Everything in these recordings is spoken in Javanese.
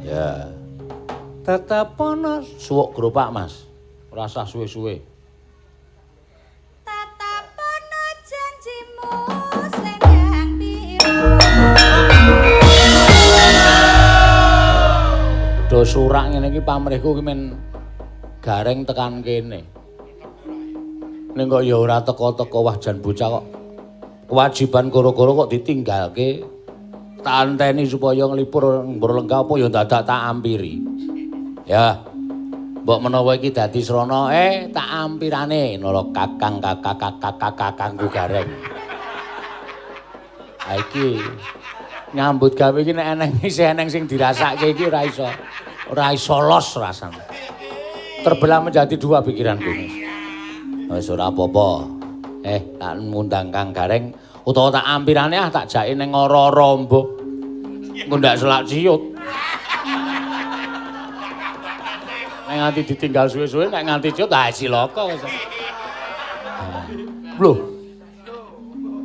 Ya. Tetep ana suwuk gerobak, Mas. Ora usah suwe-suwe. Tetep ana janjimu selendang biru. Do surak ngene iki pamrihku ki men gareng tekan kene. Ning kok ya ora teko-teko, wah jan bocah kok kewajiban goro-goro kok ditinggalke. Tak anteni supaya nglipur ngbur lenggah apa ya dadak tak ampiri. Ya. Mbok menawa iki dadi srana, tak ampirane nala kakang kakang kakang kakangku gareng. Ha iki nyambut gawe iki nek eneng isih eneng sing dirasake iki ora iso. Ora iso los rasane. Terbelah menjadi dua pikiranku. Wis ora apa-apa. Tak ngundang Kang Gareng utawa tak ampirane ah tak jake ning ora-ora mbok. Engko ndak selak ciut. Nek nganti ditinggal suwe-suwe nek nganti ciut ah cilaka wis. Lho.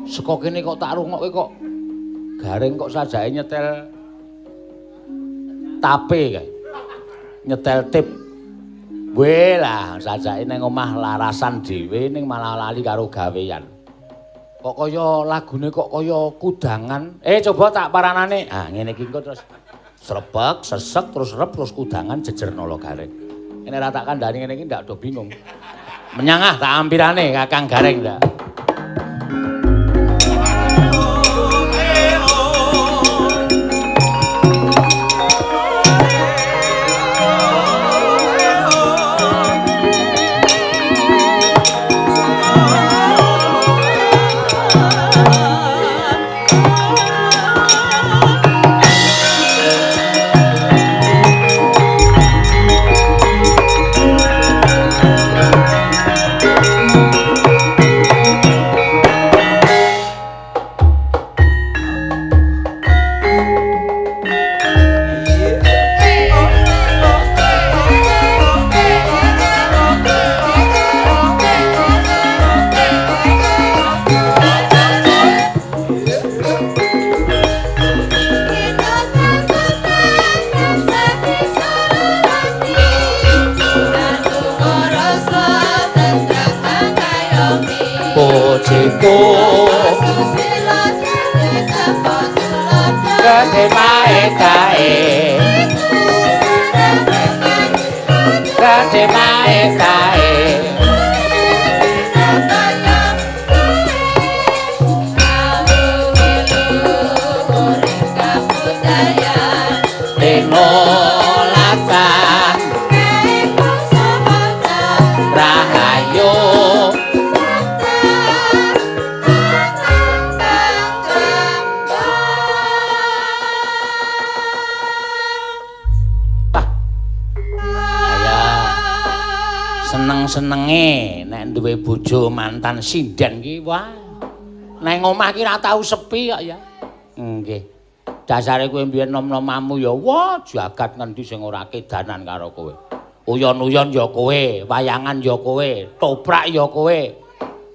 Saka kene kok tak rungokke kok Gareng kok sajake nyetel tape kae. Nyetel tip. Weh lah, sajake ning omah larasan dhewe ning malah lali karo gawean. Kok kaya lagune kok kaya kudangan. Coba tak paranane. Ah ngene iki engko terus srebek, sesek terus rep terus kudangan jejer nala Gareng. Nek ora tak kandhani ngene iki ndak do bingung. Menyangah tak ampirane Kakang Gareng ndak. Seneng-senenge nek duwe bojo mantan sinden ki wah nang omah ki ora tau sepi kok ya. Nggih. Dasare kowe mbiyen nom-nomamu ya wah jagat ngendi sing ora kedanan karo kowe. Uyon-uyon ya kowe, wayangan ya kowe, toprak ya kowe,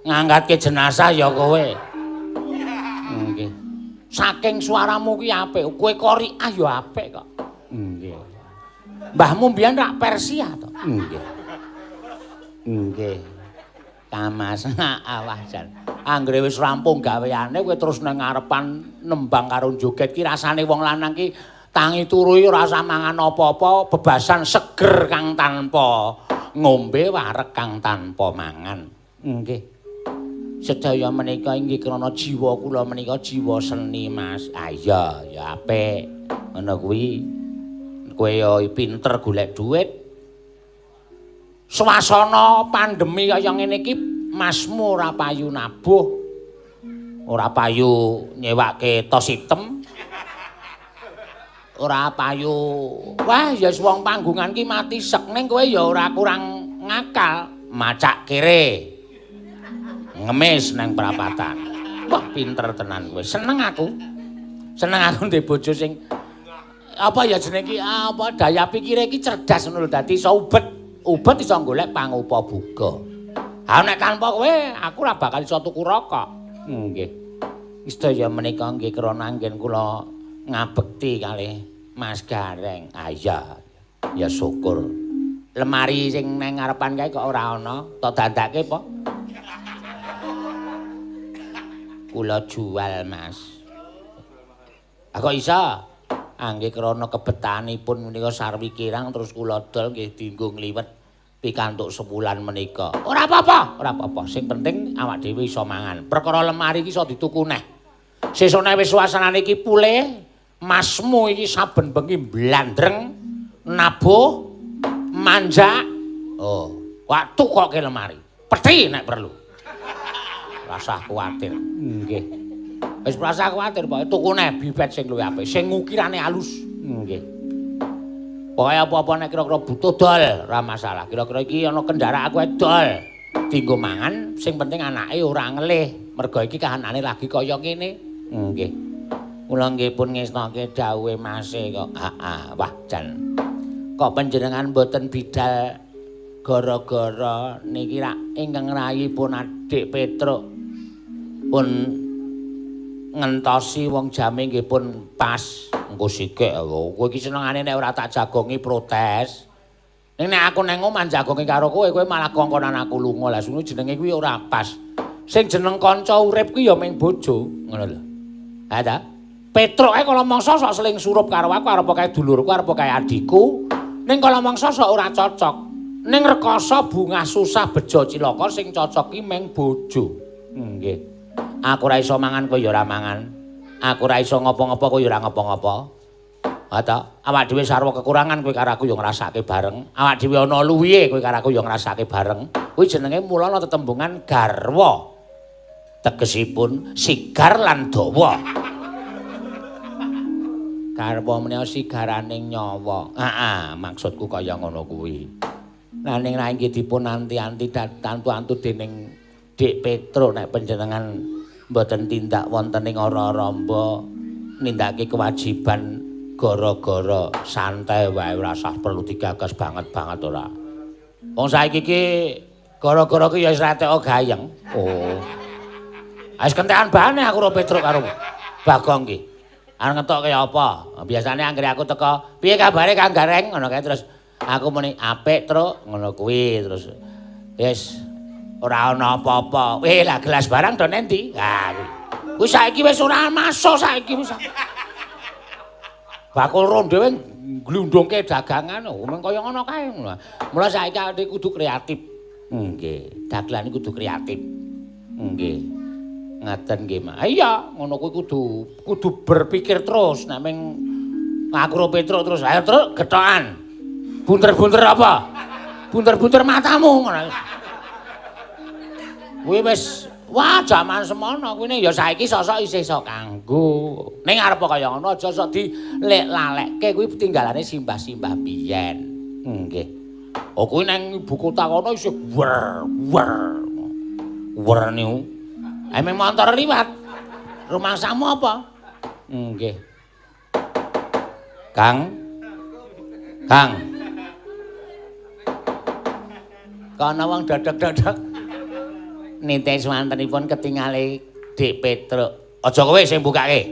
ngangkatke jenazah ya kowe. Nggih. Saking suaramu ki apik, kowe koriah ya apik kok. Nggih. Mbahmu mbiyen rak Persia to? Nggih. Nggih. Kamas awah jan. Anggere wis rampung gaweane kowe terus nang ngarepan nembang karo joget ki rasane wong lanang ki tangi turu ora usah mangan apa-apa, bebasan seger kang tanpa ngombe, wareg kang tanpa mangan. Nggih. Sedaya menika inggih krana jiwa kula menika jiwa seni, Mas. Ah iya, ya apik. Ngono kuwi. Kowe ya pinter golek dhuwit. Swasana pandemi kaya ngene iki masmu ora payu nabuh, ora payu nyewake tos item, ora payu wah ya wong panggungan ki mati sek ning kowe ya ora kurang ngakal, macak kere ngemis nang prapatan. Wah pinter tenan kowe, seneng aku. Seneng aku ndek bojo sing apa ya jenenge iki apa daya pikire iki cerdas ngono lho, dadi iso ubet. Ubet iso golek pangupa buga. Ha nek tanpa kowe aku ora bakal iso tuku rokok. Nggih. Sedaya menika nggih krana anggen kula ngabekti kalih Mas Gareng. Ah iya. Ya syukur. Lemari sing nang ngarepan kae kok ora ana, tok dandake apa? Kula jual, Mas. Ah kok iso? Angge krana kebetanipun menika sarwi kirang terus kula dol nggih dienggo ngliwet pikantuk sewulan menika. Ora apa-apa, ora apa-apa. Sing penting awak dhewe iso mangan. Perkara lemari iki iso dituku neh. Sesone wis suasanane iki pulih, masmu iki saben bengi blandreng, nabuh, manjak. Oh, wak tukoke lemari. Peti nek perlu. Rasah kuwatir. Nggih. Wis rasah kuwatir pokoke tuku neh bibet sing luwih apik, sing ukirane alus. Nggih. Pokoke apa-apa nek kira-kira butuh dol, ora masalah. Kira-kira iki ana kendaraan aku dol. Dienggo mangan, sing penting anake ora ngelih. Mergo iki kahanane lagi kaya ngene. Nggih. Kula nggih pun ngesnoke dawuhe Mase kok. Heeh, wah jan. Kok panjenengan mboten bidal gara-gara niki rak ingkang rayipun Adik Petruk pun ngentosi wong jame nggih pun pas. Engko sikik kowe iki senengane nek ora tak jagongi protes. Ning nek aku nang omah jagongi karo kowe, kowe malah kongkonan aku lunga. Lah ngono jenenge kuwi ora pas. Sing jeneng kanca urip kuwi ya mung bojo, ngono lho. Ha ta? Petruk ae kala mangsa sok seling surup karo aku, arep kae dulurku, arep kae adhiku. Ning kala mangsa sok ora cocok. Ning rekoso bungah susah bejo cilaka sing cocok ki mung bojo. Nggih. Aku ora iso mangan kowe ya ora mangan. Aku ora iso ngopo-ngopo kowe ya ora ngopo-ngopo. Ha ta? Awak dhewe sarwa kekurangan kowe karo aku ya ngrasake bareng. Awak dhewe ana luwihe kowe karo aku ya ngrasake bareng. Kuwi jenenge mulana tetembungan garwa. Tegesipun sigar lan dawa. Garwa menika sigaraning nyawa. Heeh, maksudku kaya ngono kuwi. Lah ning ra inggih dipun anti-anti tantu-antu dening Dik Petruk nek panjenengan mboten tindak wonten ing ora-aramba nindakake kewajiban gara-gara santai wae ora usah perlu digagas banget-banget ora. Wong saiki iki gara-gara ki ya wis ra teko gayeng. Oh. Wis kentekan bahane aku karo Petruk karo Bagong ki. Arep ngetok kaya apa? Biasane anggere aku teko, piye kabare Kang Gareng ngono kae terus aku muni apik Truk ngono kuwi terus wis ora ana apa-apa. Weh lah gelas barang do nendi? Ha kuwi. Kuwi saiki wis ora masuk saiki wis. Bakul ronde dhewe glundungke dagangan mung kaya ngono kae. Mula saiki awake kudu kreatif. Nggih, dagelan kudu kreatif. Nggih. Ngaten nggih, Mak. Iya, ngono kuwi kudu berpikir terus nek ming aku ro Petruk terus ayo Truk gethokan. Bunter-bunter apa? Bunter-bunter matamu ngono. Kuwi wis wah jaman semono kuwi ya saiki sosok isih iso kanggo. Ning arep kaya ngono aja sok dilek-lalekke kuwi tinggalane simbah-simbah biyen. Nggih. Oh kuwi nang ibu kota kono isih wer wer. Wer niku. Emang motor liwat. Rumangsamu apa? Nggih. Kang. Kang. Kono wong dodok-dodok. Nite swantenipun ketingale Dik Petruk. Aja kowe sing bukake.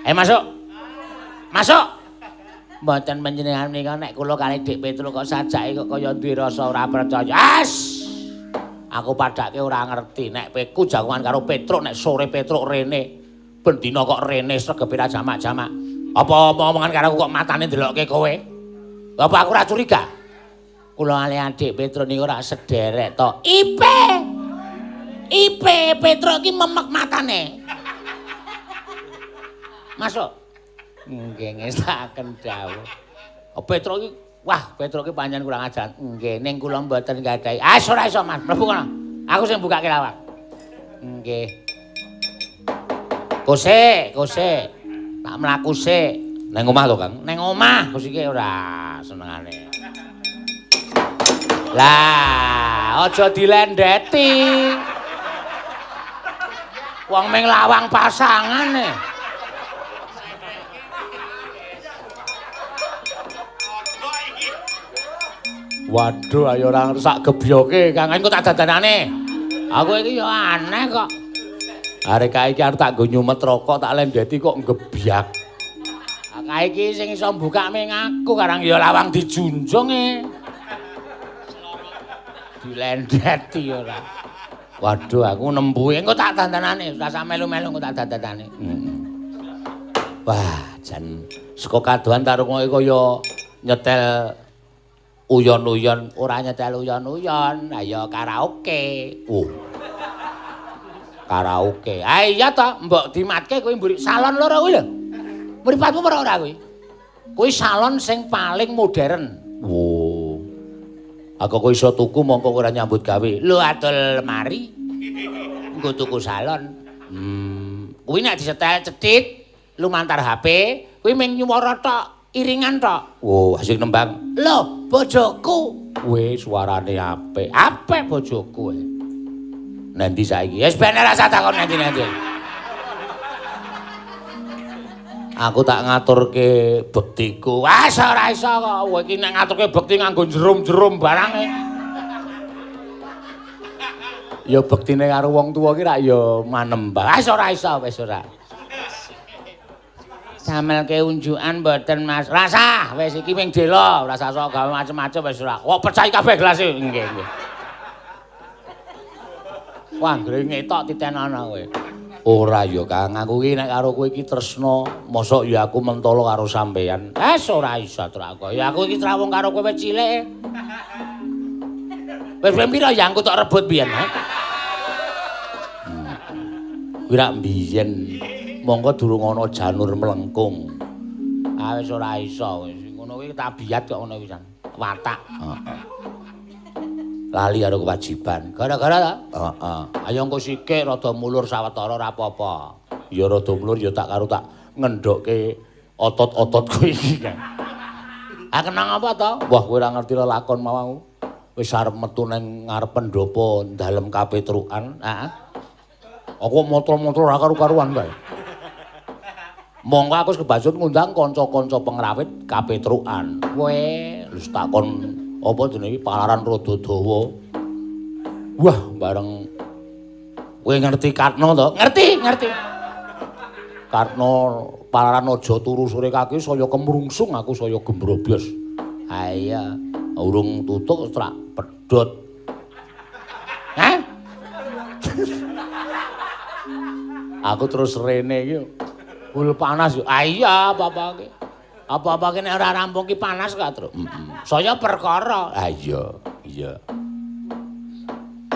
Ayo masuk. Masuk. Mboten panjenengan menika nek kula kalih Dik Petruk kok sajake kok kaya duwe rasa ora percaya. As. Aku padake ora ngerti nek peku jagongan karo Petruk nek sore Petruk rene. Ben dina kok rene sregepe ra jamak-jamak. Apa omongan karo aku kok matane ndelokke kowe? Apa aku ora curiga? Kula kalih Adik Petruk niku ora sederek to. Ipe. Ipe Petruk iki memek matane. Masuk. Nggih ngestakaken dawuh. Petruk iki wah, Petruk iki pancen kurang ajar. Nggih, ning kula mboten gadhahi. Ah, ora iso, Mas. Mlebu kono. Aku sing bukake lawang. Nggih. Kosek, kosek. Tak mlaku sik. Neng omah to, Kang? Neng omah kosike ora senengane. Lah, aja dilendeti. Wong ming lawang pasangane. Waduh, ayo ora sak gebyoke, Kang. Engko tak dandanane. Aku iki ya aneh kok. Arek kae iki arep tak nggo nyumet rokok, tak lendeti kok ngebyak. Kae iki sing iso mbukak ming aku karang ya lawang dijunjung e. Dilendeti ora. Waduh aku nembuhe engko tak dandanane, ora usah melu-melu engko tak dandanane. Heeh. Wah, jan saka kadohan tarunga kaya nyetel uyon-uyon, ora nyetel uyon-uyon, ha ya karaoke. Oh. Karaoke. Ha iya to, mbok dimatke kuwi mburi salon loro kuwi lho. Mripatmu ora kuwi? Kuwi salon sing paling modern. Oh. Aku kok iso tuku mongko ora nyambut gawe. Lho adol lemari. Nggo tuku salon. Kuwi nek disetel cethit lumantar HP, kuwi mung nyuwara tok, iringan tok. Oh, asik nembang. Lho, bojoku. Weh, suarane apik. Apik bojoku. Nanti saiki. Wis ben ora usah takon nanti-nanti. Aku tak ngaturke bektiku. Wah, ora iso kok. Kowe iki nek ngaturke bekti nganggo jerum-jerum barange. Ya bektine karo wong tuwa ki rak ya manembah. Wis ora iso, wis ora. Samelke unjukan mboten Mas. Rasah, wis iki ming dela, ora usah sok gawe macem-macem wis ora. Kok pecahi kabeh gelase. Nggih, nggih. Wah, anggere ngetok titenono kowe. Ora ya Kang, aku iki nek karo kowe iki tresna, mosok ya aku mentolo karo sampeyan. Wis ora iso trako. Ya aku iki trawung karo kowe wis cilik. Wis ping pira ya aku tok rebut biyen, ha? Kuwi rak biyen. Monggo durung ana janur mlengkung. Ah wis ora iso wis. Ngono kuwi tabiat kok ngono pisan. Watak. Heeh. Lali karo kewajiban. Gara-gara ta? Heeh. Ayo engko sikik rada mulur sawetara ora apa-apa. Ya rada mulur ya tak karo tak ngendokke otot-ototku iki kan. Ah kenang apa to? Wah kowe ora ngerti lelakon mau. Wis arep metu nang ngarep pendopo dalem kapetrukan. Heeh. Aku motro-motro ora karu-karuan kae. Monggo aku kebacut ngundang kanca-kanca pengrawit kapetrukan. Kowe wis takon apa jenenge palaran rada dawa. Wah, bareng kowe ngerti Kartno to? Ngerti, ngerti. Kartno palaran aja turu sore kaki saya kemrungsung aku saya gembrobyos. Ha iya, urung tutuk trak pedhot. Hah? Aku terus rene iki. Bul panas yo. Ah iya, apa-apa iki. Apa-apa ki nek ora rampung ki panas kok, Truk. Heeh. Saya perkara. Ah iya, iya.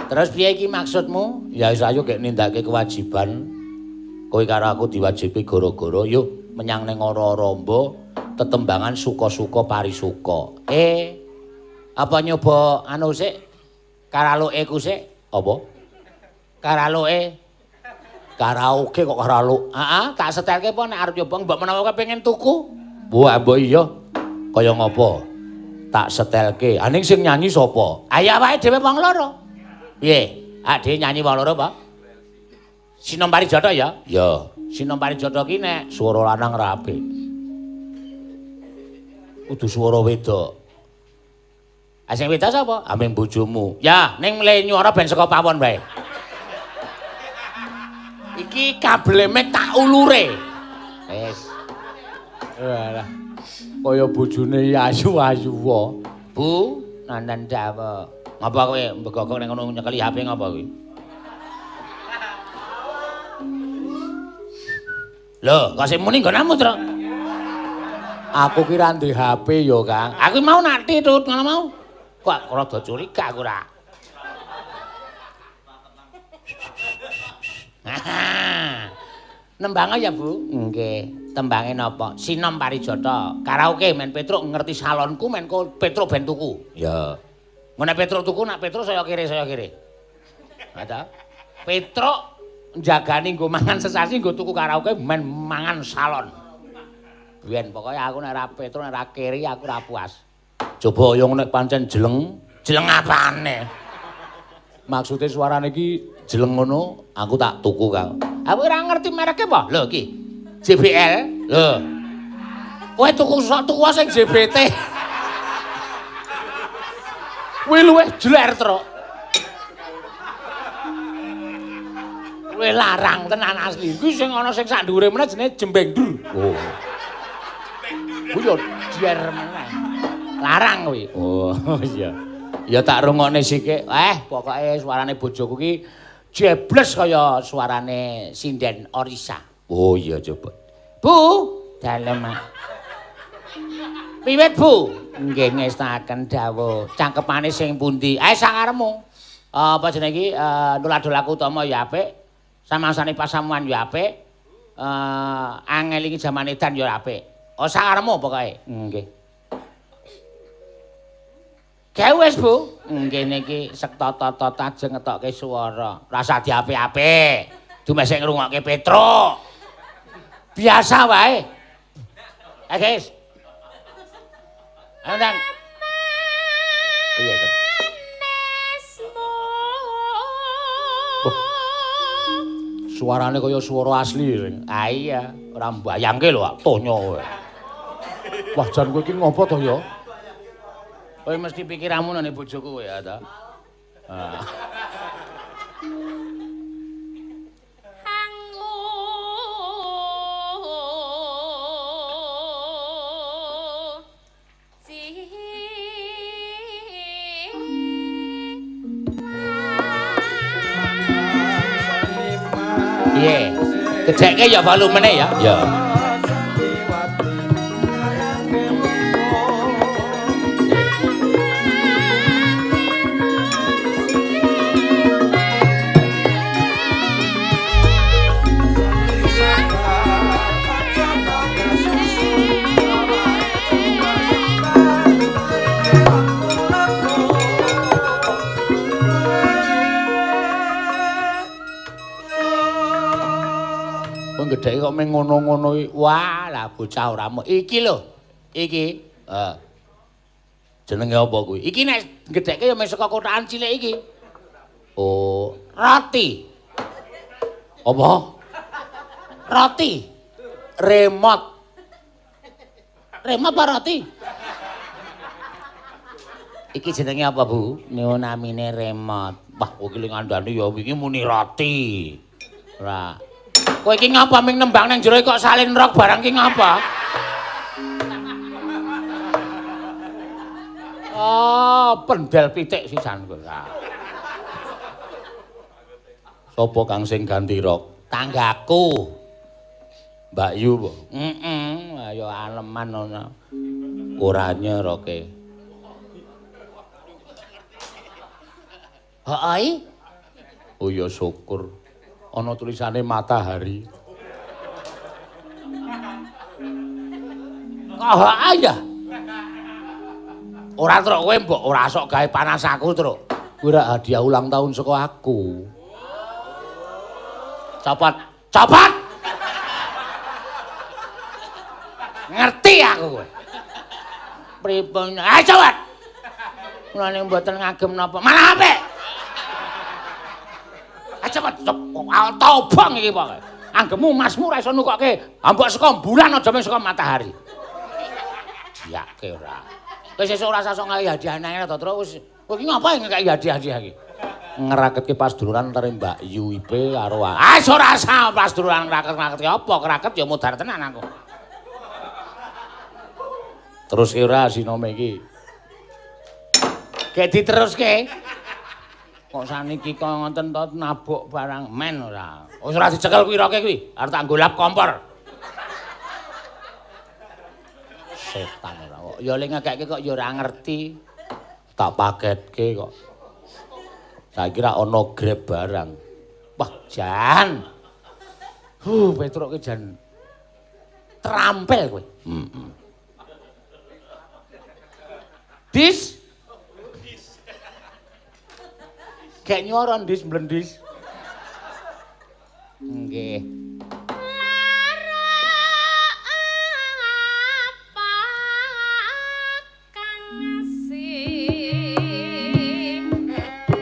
Terus piye iki maksudmu? Ya wis ayo gek nindakake kewajiban. Kowe karo aku diwajibi gara-gara yuk menyang ning Ora-Ramba tetembangan suka-suka parisuka. Apa nyoba anu sik? Karaoke ku sik? Apa? Karaoke. Karaoke kok karaoke. Heeh, tak setelke apa nek arep nyoba mbok menawa kowe pengen tuku. Wah, mbok iya. Kaya ngopo? Tak setelke. Aning sing nyanyi sapa? Ayo awake dhewe wong loro. Piye? Awake dhewe nyanyi wong loro apa? Sinom Parijata ya? Ya. Sinom Parijata ki nek swara lanang ra apik. Kudu swara wedok. Ah sing wedok sapa? Aming bojomu. Ya, ning mle nyuara ben saka pawon wae. Iki kabele mek tak ulure. Wis. Walah. Kaya bojone ayu-ayu wae. Bu, nandan dawuh. Ngapa kowe mbegogok ning ngono nyekeli HP ngapa kowe? Lho, kok sing muni nggonamu, Truk? Aku ki ra ndek HP ya, Kang. Aku mau nak titut ngono mau. Kok rada curiga aku ra. Nembang ya, Bu? Nggih. Tembange napa? Sinom Parijata. Karaoke men Petruk ngerti salonku men kok Petruk ben tuku. Ya. Mun nek Petruk tuku nak Petruk saya kere saya kere. Ha ta? Petruk njagani nggo mangan sesasi nggo tuku karaoke men mangan salon. Biyen pokoke aku nek ora Petruk nek ora keri aku ora puas. Coba yo nek pancen jeleng, jeleng apane? Maksude suarane iki jeleng ngono, aku tak tuku, Kang. Aku ora ngerti mereke apa? Lho iki. JBL. Lho. Kowe tuku sok tuku sing JBT. Kuwi luwih jler, Truk. Luwih larang tenan asli. Kuwi sing ana sing sak dhuwure meneh jenenge jembeng dur. Oh. Kuwi yo jer meneh. Larang kuwi. Oh iya. Ya tak rungokne sithik. Pokoke suarane bojoku ki jebles kaya suarane sinden Orisa. Oh iya coba. Bu, dalem. Piwit Bu? Nggih ngestaken dawuh. Cangkepane sing pundi? Sakarepmu. Apa jenenge iki? Nuladolaku utama ya apik. Samangsane pasamuan ya apik. Angel iki jaman edan ya apik. Oh sakarepmu pokoke. Nggih. Gawe wis Bu. Nggih niki sektata-tata ajeng ngetokke swara. Rasa diapik-apik. Dumesek ngrungokke Petruk. Biasa wae. Guys. Ayo ndang. Piye to? Suarane kaya swara asli sing. Ah iya, ora mbayangke lho tonyo kowe. Wah, jan kowe iki ngopo to ya? Kowe mesti pikiranmu nang bojoku kowe ya ta. Ah. Piye? Gedhekke ya volumene ya. Ya. Gedheke kok mung ngono-ngono iki. Wah, lah bocah ora mo. Iki lho. Iki. Heeh. Jenenge apa kuwi? Iki nek gedheke ya mung saka kotakan cilik iki. Oh, roti. Apa? Roti. Remote. Remote apa roti? Iki jenenge apa, Bu? Nyuwun namine remote. Wah, kowe iki ngandani ya wingi muni roti. Ora. Kowe iki ngapa ming nembang nang jero kok salin rok barang ki ngapa? Oh, pendel pitik sisan kowe. Sopo kang sing ganti rok? Tanggaku. Mbak Yu po? Heeh, ayo aleman ana. Oranye roke. Heeh. Oh ya syukur. Ana tulisane matahari. Oh iya. Ora truk kowe mbok ora sok gawe panas aku truk. Kuwi rak hadiah ulang tahun saka aku. Copot, copot. Ngerti aku kowe. Pripun? Ayo copot. Mulane mboten ngagem napa. Malah apik. Ayo cepet, tobong iki pokoke. Anggemu masmu ora iso nukokke. Ambok saka bulan aja mung saka matahari. Diake ora. Wis sesuk ora sasok nggawe hadiah nang to terus wis. Kowe iki ngapa ngekeki hadiah-hadiah iki? Ngraketke pasduluran antare Mbak Yu Ipe karo ah ora usah pasduluran ngraket-ngraketke apa, kraket ya mudhar tenan aku. Terus ora sinome iki. Gek diteruske. Kok saniki kok ngoten to nabuk barang men ora. Wis ora dicekel kuwi roke kuwi, arep tak nggo lap kompor. Setan ora kok. Ya le ngekeke kok ya ora ngerti. Tak paketke kok. Saiki ra ana Grab barang. Wah, jan. Petruk ki jan terampil kowe. Heeh. Dis. Gek nyuara ndis mlendis. Nggih. Lara apa kang asih nadya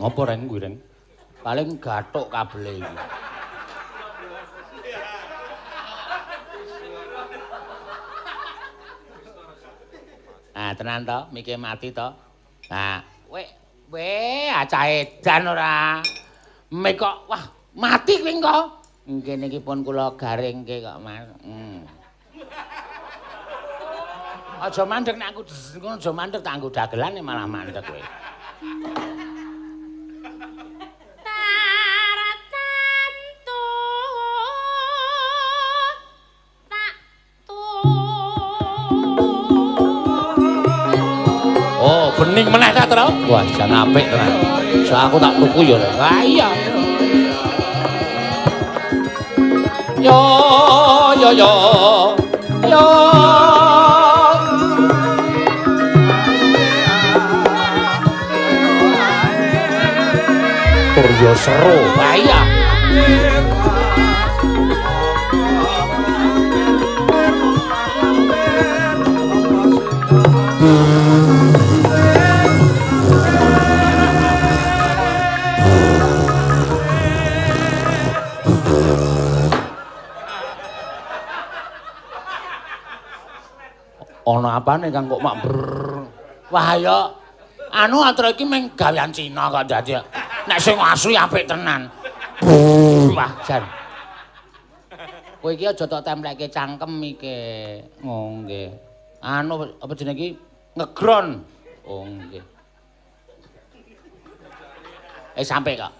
Ngopo reng kuwi reng? Paling gathuk kabele iki. Ah tenan to, mike mati to. Nah, we acah edan ora. Mik kok wah mati kuwi engko. Nggih niki pun kula garingke kok Mas. Aja mandek nek aku ngono aja mandek tak nggo dagelane malah mandek kowe. Tartantu tak tu. Oh, bening meneh ta, Tru? Wah, jan apik tenan. So aku tak tuku ya. Wah iya. Yo yo yo. Yo. Tur yo seru. Wah iya. Ana apane Kang kok mak brrr. Wah ya anu atra iki mung gawean Cina kok dadi. Nek sing asli apik tenan. Wah jan. Kowe iki aja tok templekke cangkem iki. Oh nggih. Anu apa jenenge iki? Ngegron. Oh nggih. Sampe kok.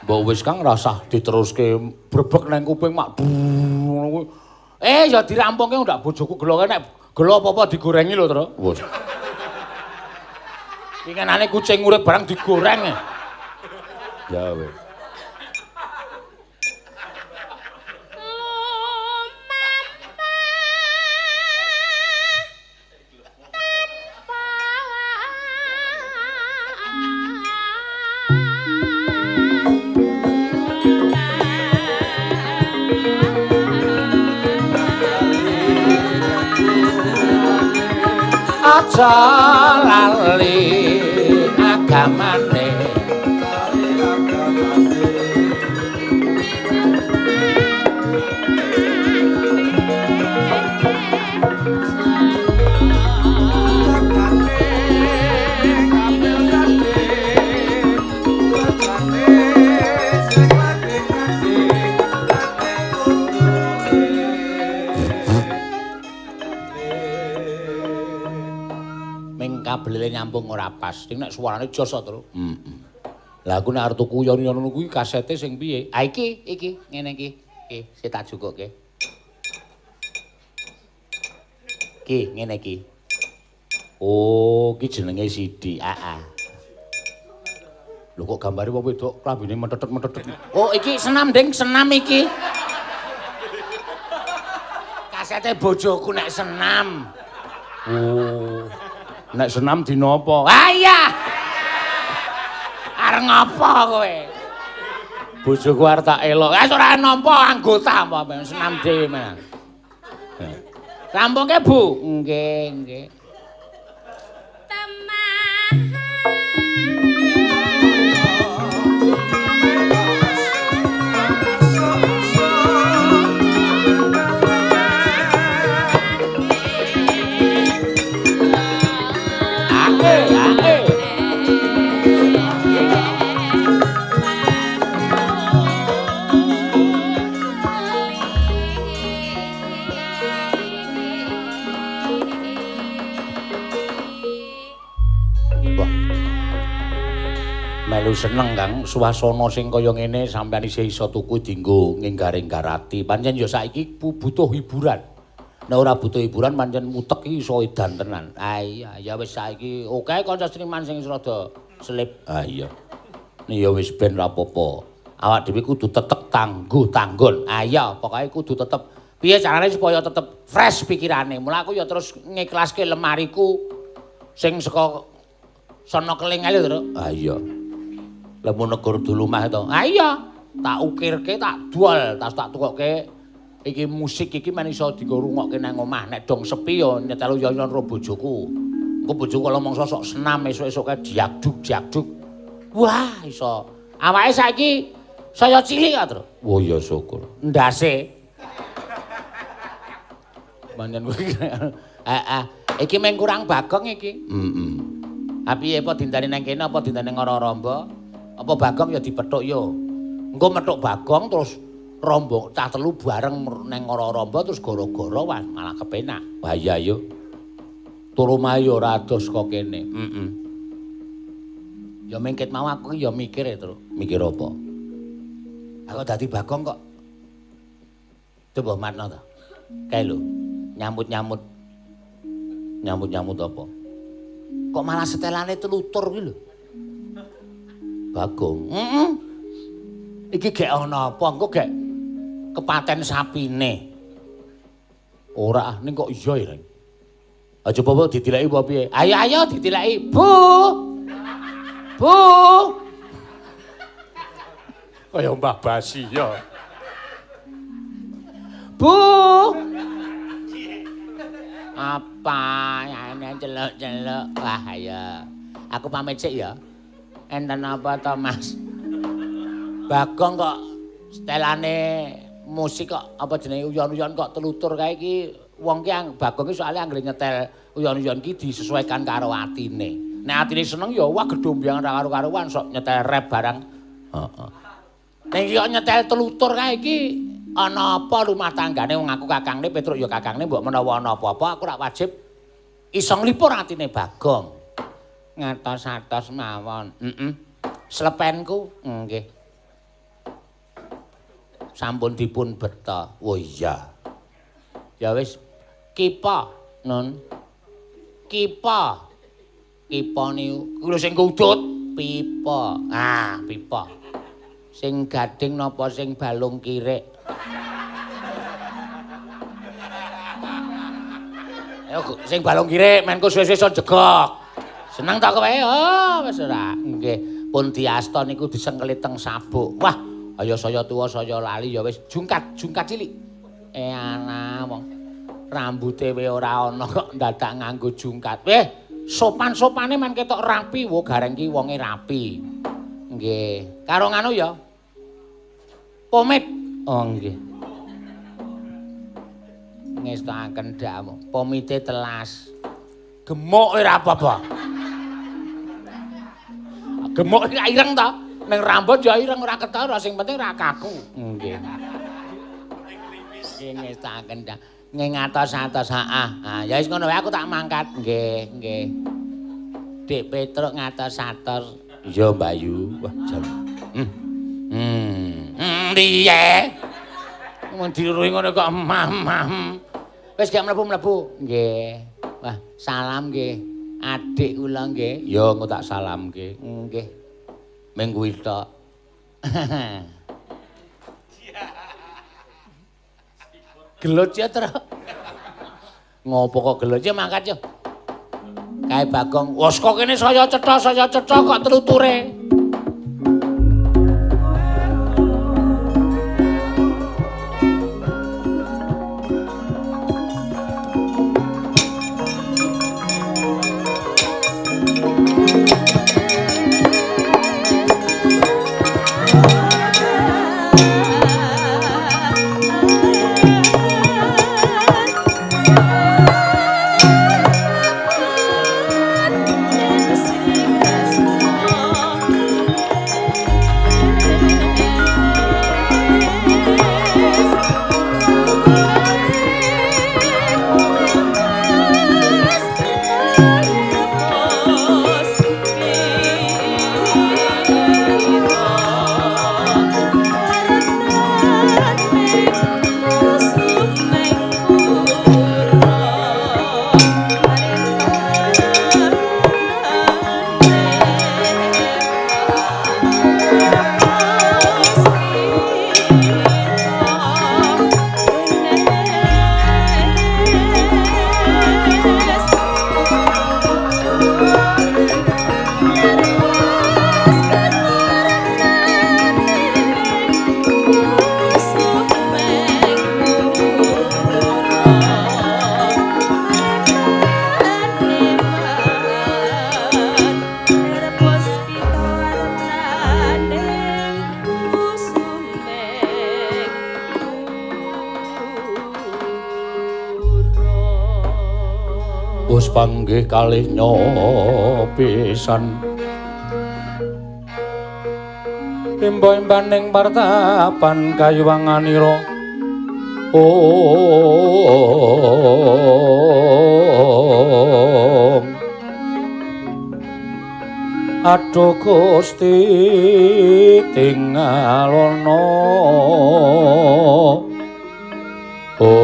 Mbok wis Kang rasah diteruske brebek nang kuping mak ngono kuwi. Ya dirampungke ndak bojoku gelo nek gelo apa-apa digorengi lho, Tru. Wes. Pinginane kucing urip barang digoreng. Ya wis. Aja lali agamane. Kabele nyambung ora pas. Ning nek suarane jos to, Tru. Heeh. Lah aku nek arep tuku yon-yon ngono kuwi kasete sing piye? Ah iki, iki ngene iki. Iki sik tak jukuke. Iki ngene iki. Oh, iki jenenge CD. Heeh. Lho kok gambare wong wedok klambine mentetet-mentetet. Oh, iki senam, Ding, senam iki. Kasete bojoku nek senam. Oh. Nek senam dina apa? Ah iya. Arep ngopo kowe? Bojoku arep tak elok. Ah ora nampa anggota apa senam dhewe menang. Rampungke, Bu. Nggih, nggih. Melu seneng Kang, suasana sing kaya ngene sampeyan isih iso tuku dienggo nginggar-inggarati. Pancen ya saiki butuh hiburan. Nek ora butuh hiburan pancen utek iki iso edan tenan. Ah iya, ya wis saiki oke kanca seniman sing rada selip. Ah iya. Nek ya wis ben ra apa-apa. Awak dhewe kudu tetep tangguh tanggon. Ah iya, pokoke kudu tetep piye carane supaya tetep fresh pikirane. Mula aku ya terus ngiklaske lemariku sing saka sono keling ae lho, Tru. Ah iya. Lemu negur dulu mah to. Ah iya, tak ukirke, tak dol, tas tak tukokke iki musik iki men iso dienggo rungokke nang omah. Nek dong sepi ya nyetel yo-yo karo bojoku. Engko bojoku kalau mongso sok senam esuk-esuke diagduk-diagduk. Wah, iso. Awake saiki saya cilik kok, Tru. Wah, ya syukur. Ndase. Pancen kuwi. Heeh. Iki mung kurang Bagong iki. Heeh. Ha piye apa dinteni nang kene apa dinteni Ngoro-Rombo? Apa Bagong ya dipethuk yo. Engko methuk Bagong terus rombong cah telu bareng nang Ngoro-Rombo terus gara-gara wah malah kepenak. Wah iya yo. Turu mae yo ora adoh saka kene. Heeh. Ya mengket mau aku ya mikir ya, Tru. Mikir apa? Aku dadi Bagong kok. Coba matno ta. Kae lho, nyambut-nyambut. Nyambut-nyambut apa? Kok malah setelane telutur kuwi lho. Bagong. Heeh. Iki gek ana apa? Engko gek kepaten sapine. Ora, ning kok iya ya, Reng. Aja apa ditileki apa piye? Ayo ayo ditileki. Bu. Bu. Kaya Mbah Basi ya. Bu. Apa ya celuk-celuk. Wah ya. Aku pamit sik ya. Enten apa to, Mas? Bagong kok setelane musik kok apa jenenge uyon-uyon kok telutur kae iki wong ki Bagong ki soalé anggere nyetel uyon-uyon ki disesuaikan karo atine. Nek atine seneng ya wah gedombyang ra karo-karuan sok nyetel rap barang. Heeh. Nek iki kok nyetel telutur kae iki ana apa rumah tanggane wong aku kakangne Petruk ya kakangne mbok menawa ana apa-apa aku rak wajib iso nglipur atine Bagong. Ngatos-atos mawon. Heeh. Slepenku nggih. Sampun dipun beta. Oh iya. Ya wis kipa, Nun. Kipa. Kipa niku lho sing kudut pipa. Ah, pipa. Sing gading napa sing balung kirik? Ayo sing balung kirik menku suwe-suwe iso jegok. Seneng ta kowe? Oh, wis ora. Nggih, pun diasta niku disengkelit teng sabuk. Wah, ayo saya tuwa saya lali ya wis jungkat, jungkat cilik. Eh ana wong rambute we ora ana kok dadak nganggo jungkat. Weh, sopan-sopane men ketok rapi. Wo gareng ki wonge rapi. Nggih. Karo nganu ya. Pomit. Oh nggih. Ngestokaken dakmu. Pomite telas. Gemuk ora apa-apa. Gemuk iki ireng ta? Ning rambut ya ireng ora ketara, sing penting ora kaku. Nggih. Nggih ngestokaken dak. Nggih ngatos-atos heeh. Ha ya wis ngono wae aku tak mangkat. Nggih, nggih. Dik Petruk ngatos-atos. Iya, Mbak Yu. Wah, jan. Piye? Mun diruhi ngono kok emah-emah. Wis gak mlebu-mlebu. Nggih. Wah, salam nggih. Adik kula nggih. Ya engko tak salamke. Nggih. Ming kuwi tok. Gelut ya, Tru. Ngopo kok gelut ya mangkat yo. Kae Bagong, wes kok kene saya cetha kok teluture. Sing Wis panggih kalih nyopisan imba-imbaning partapan kayuwanganira. Om. Aduh Gusti tingalono. Om.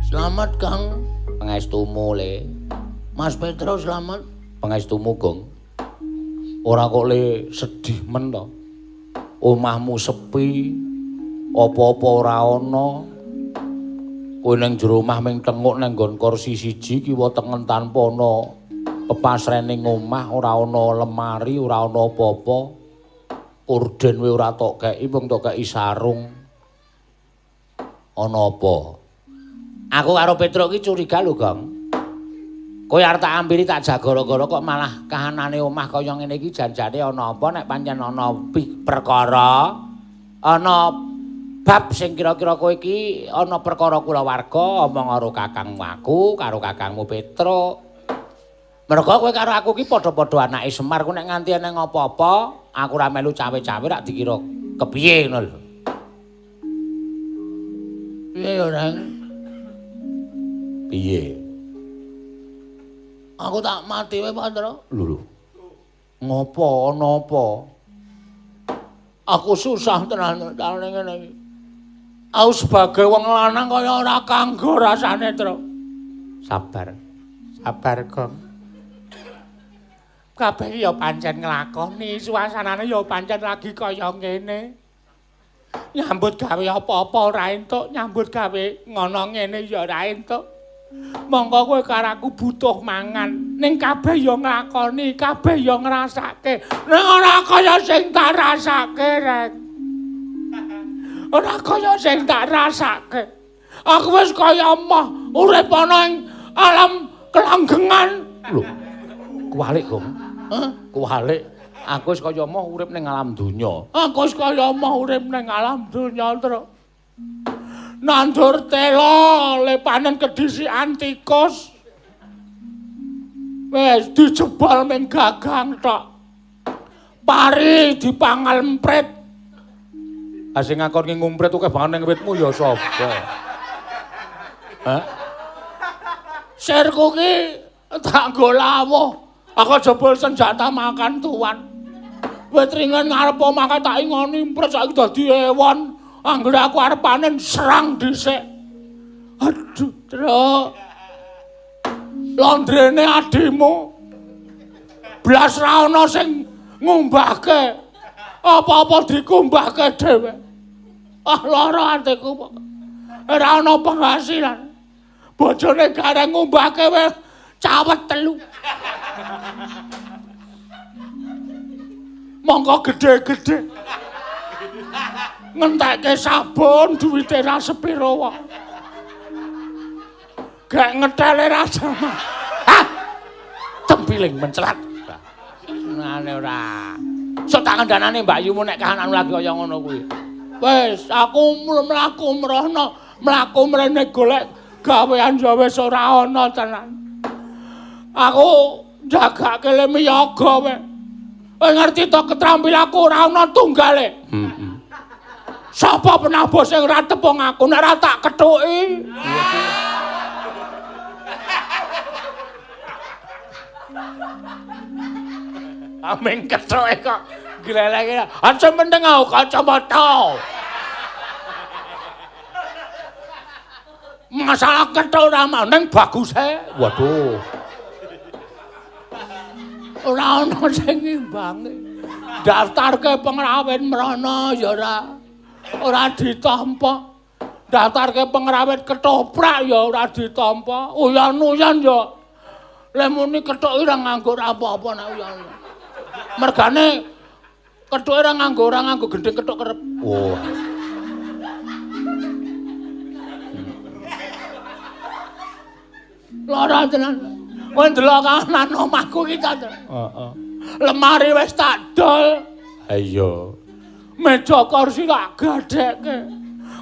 Selamat Kang. Pangestumu le. Mas Petro selamat. Pangestumu Gong. Ora kok le sedih men to. Omahmu sepi, apa-apa ora ana. Kowe ning jero omah ming tenguk nang nggon kursi siji kiwa tengen tanpa ana pepasrening omah, ora ana lemari, ora ana apa-apa. Orden kowe ora tok kei, wong tok kei sarung. Ana apa? Aku karo Petruk iki curiga lho, Gong. Kowe arep tak ampiri tak jagara-gara kok malah kahanane omah kaya ngene iki janjane ana apa nek pancen ana perkara, ana bab sing kira-kira kowe iki ana perkara kulawarga omong karo kakangmu aku, karo kakangmu Petruk. Mergo kowe karo aku iki padha-padha anake Semar, ku nek nganti eneng apa-apa, aku ora melu cawe-cawe rak dikira kepiye ngono lho. Piye yo, Neng? Piye? Aku tak mati wae, Pak Tro. Lho lho. Ngopo ana apa? Aku susah tenan ngene iki. Aku sebagai wong lanang kaya ora kanggo rasane, Tro. Sabar. Sabar, Gong. Kabeh ya pancen nglakoni, suasanane ya pancen lagi kaya ngene. Nyambut gawe apa-apa ora entuk, nyambut gawe ngono ngene ya ora entuk. Monggo kowe karo aku butuh mangan, ning kabeh ya nglakoni, kabeh ya ngrasake. Ning ora kaya sing tak rasake, Rek. Ora kaya sing tak rasake. Aku wis kaya emoh urip ana ing alam kelanggengan. Lho. Kuwalik, Gong. Hah? Kuwalik. Aku wis kaya emoh urip ning alam donya. Aku wis kaya emoh urip ning alam donya, Tru. Nandur tela, le panen kedhisikan tikus. Wis dijebol ming gagang tok. Pari dipangal emprit. Ah sing ngakon ngumprit akeh banget ning witmu ya sapa? Hah? Sirku ki tak nggo lawuh. Aku jebol senjata makan tuan. Wit ringen ngarep omah tak ingoni emprit saiki dadi ewon. Anggere aku arep panen serang dhisik. Aduh, Truk. Londrene adimu. Blas ra ana sing ngumbahke. Apa-apa dikumbahke dhewe. Ah lara atiku kok. Ora ana penghasilan. Bojone gareng ngumbahke wis cawet telu. Monggo gedhe-gedhe. Ngentekke sabun duwite ra sepiro wae. Gek ngetele ra sama. Hah. Tempiling mencelat. Ngene ora. Sok tak kandhanane Mbak Yumu nek kahananmu lagi kaya ngono kuwi. Wis, aku mlaku mrono, mlaku mrene golek gawean ya wis ora ana tenan. Aku njagake le miyaga wae. Kowe ngerti to ketrampilanku ora ana tunggale. Heeh. Sapa penabuh sing ora tepung aku nek ora tak kethuki. Ameng kethuke kok gleleke. Aja meneng aku kacamata. Masalah kethuk ora mau ning baguse. Waduh. Ora ana sing ngimbangi. Daftarke pengrawit mrono ya ora. Ora ditampa. Daftarke pengrawit ketoprak ya ora ditampa. Uyan-uyan ya. Le muni kethuk ora nganggo apa-apa nek uyan. Mergane kethuke ora nganggo gendhing kethuk kerep. Oh. Lara tenan. Kowe ndelok kahanan omahku iki ta. Heeh. Lemari wis tak dol. Ha iya. Meja kursi tak gadhekke.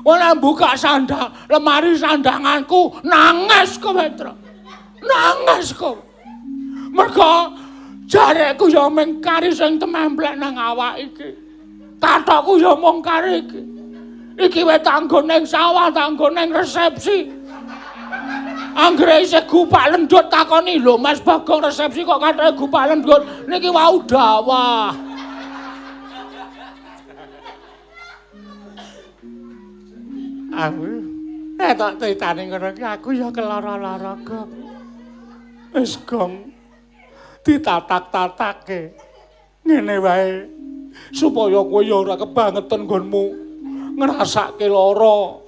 Ora buka sandang, lemari sandanganku nangis kowe, Tru. Nangis kowe. Mergo jarekku ya mung kari sing tememplek nang awak iki. Kathokku ya mung kari iki. Iki wae tanggo ning sawah, tanggo ning resepsi. Anggere isih gupak lendut takoni, "Lho Mas Bagong resepsi kok kathoke gupak lendut?" Niki wau dawah. Aku nek tak critani ngono ki aku ya kelara-lara, Gong. Wis Gong ditatak-tatake ngene wae supaya kowe ya ora kebangetan nggonmu ngrasake lara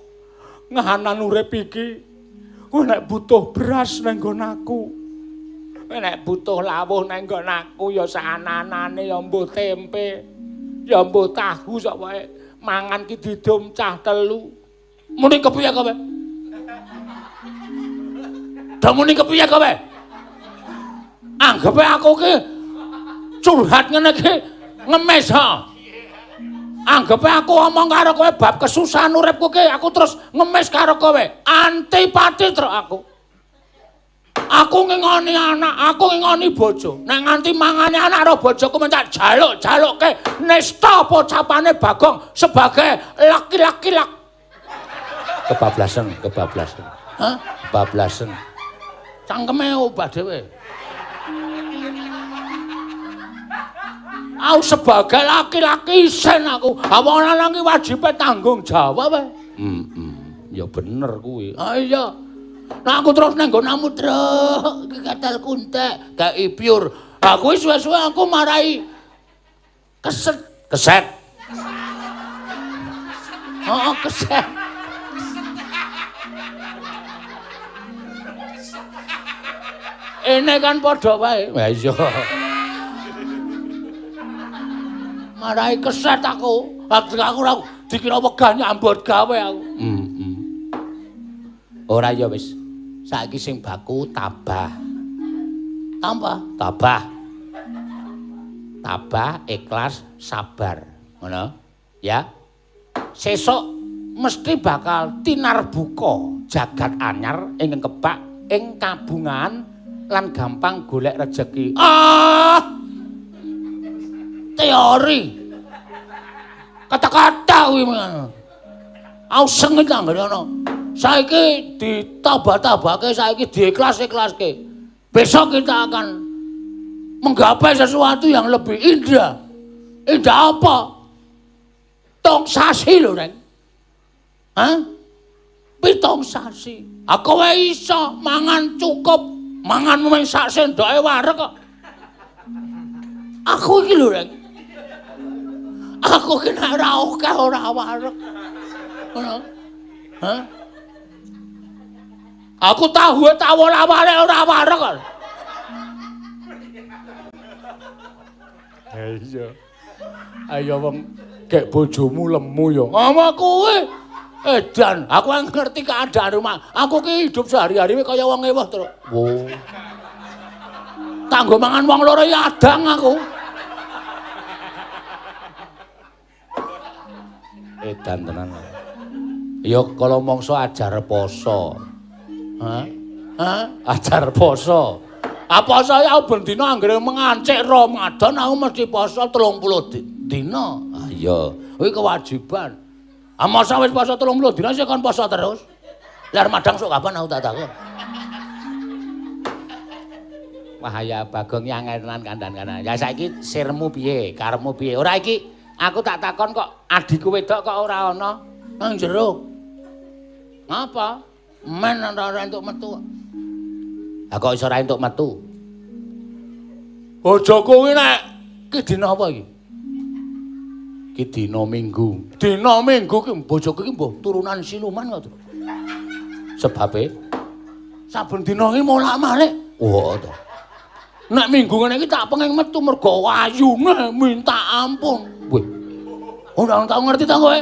ngahanan urip iki. Kowe nek butuh beras nang nggon aku, kowe nek butuh lawuh nang nggon aku ya saanane ya mbuh tempe ya mbuh tahu sak wae mangan ki didum cah telu. Muni kepiye kowe? Do muni kepiye kowe? Anggepe aku ki curhat ngene iki ngemis ha. Anggepe aku omong karo kowe bab kesusahan uripku ki aku terus ngemis karo kowe. Antipati truk aku. Aku ngingoni anak, aku ngingoni bojo. Nek nganti mangane anak karo bojoku mencak jaluk-jalukke nista pocapane Bagong sebagai laki-laki lak. Kebablasan, kebablasan. Hah? Kebablasan. Cangkeme obah dhewe. Aku sebagai laki-laki isen aku. Wong lanang ki wajibe tanggung jawab. Heeh. Ya bener kuwi. Ah iya. Nah aku terus nang nggonamu truk iki katal kuntek, gak pure. Aku suwe-suwe aku marai keset, keset. Oh, keset. Ini kan padha wae. Lah iya. Marai keset aku. Aku ora dikira wegah nyambut gawe aku. Heeh. Ora ya wis. Saiki sing baku tabah. Tambah, tabah. Tabah, ikhlas, sabar. Ngono. Ya. Sesuk mesti bakal tinarbuka jagat anyar ingkang kebak ing kabungan lan gampang golek rejeki. Ah! Teori. Kata-kata kuwi ngono. Aku sengit anggere ana. Saiki ditambah-tambahke, saiki diikhlas-ikhlaske. Besok kita akan menggapai sesuatu yang lebih indah. Indah apa? Tong sasi lho, Reng. Hah? Pitong sasi. Aku wae iso mangan cukup. Mangan mung sak sendoke wareg kok. Aku iki lho, Reng. Aku ki nek ora akeh ora wareg. Ngono. Hah? Aku tahu tawol-awale ora wareg kok. Ha iya. Ayo wong gek bojomu lemu ya. Ngomong kowe. Edan, aku ngerti keadaan rumah. Aku ki hidup sehari-hari kaya wong ewuh terus. Wo. Tanggo mangan wong loro ya adang aku. Edan tenan. Ya kala mangsa ajar poso. Hah? Hah? Ajar poso. Ah poso ya ben dina anggere mengancik Ramadan aku mesti poso 30 dina. Ah iya, kuwi kewajiban. Ah masa wis poso 30 dina sik kon poso terus. Lah madang sok kapan aku tak takon. Wah ya Bagong yang tenan kandhan-kandhan. Ya saiki sirmu piye, karepmu piye? Ora iki aku tak takon kok adikku wedok kok ora ana nang jero. Ngapa? Men ora entuk metu. Lah kok iso ora entuk metu? Bojoku kuwi nek ki dina apa iki? Ki dina Minggu. Dina Minggu ki bojoku ki mbuh turunan siluman kok. Sebabe saben dina ki molak-malik. Wah to. Nek Minggu ngene iki tak pengen metu mergo ayune minta ampun. Wih. Ora tau ngerti ta kowe?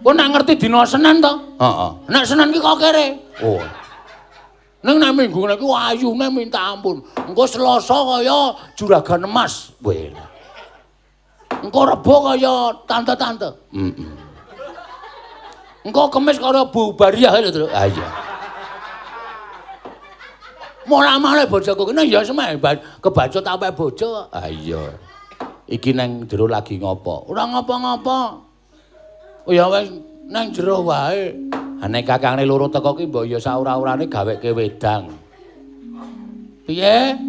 Kowe nek ngerti dina Senin to? Heeh. Nek Senin ki kok kere. Oh. Ning nek Minggu ngene iki ayune minta ampun. Engko Selasa kaya juragan emas. Wih. Engko rebo kaya tante-tante. Heeh. Engko kemis karo Bu Bariah lho, Truk. Ha iya. Molah-malih bojoku kene ya semeh kebacut awake bojo. Ha iya. Iki nang jero lagi ngopo? Ora ngopo-ngopo. Oh ya wis nang jero wae. Ha nek kakangne loro teko ki mbok ya saura-urane gaweke wedang. Piye?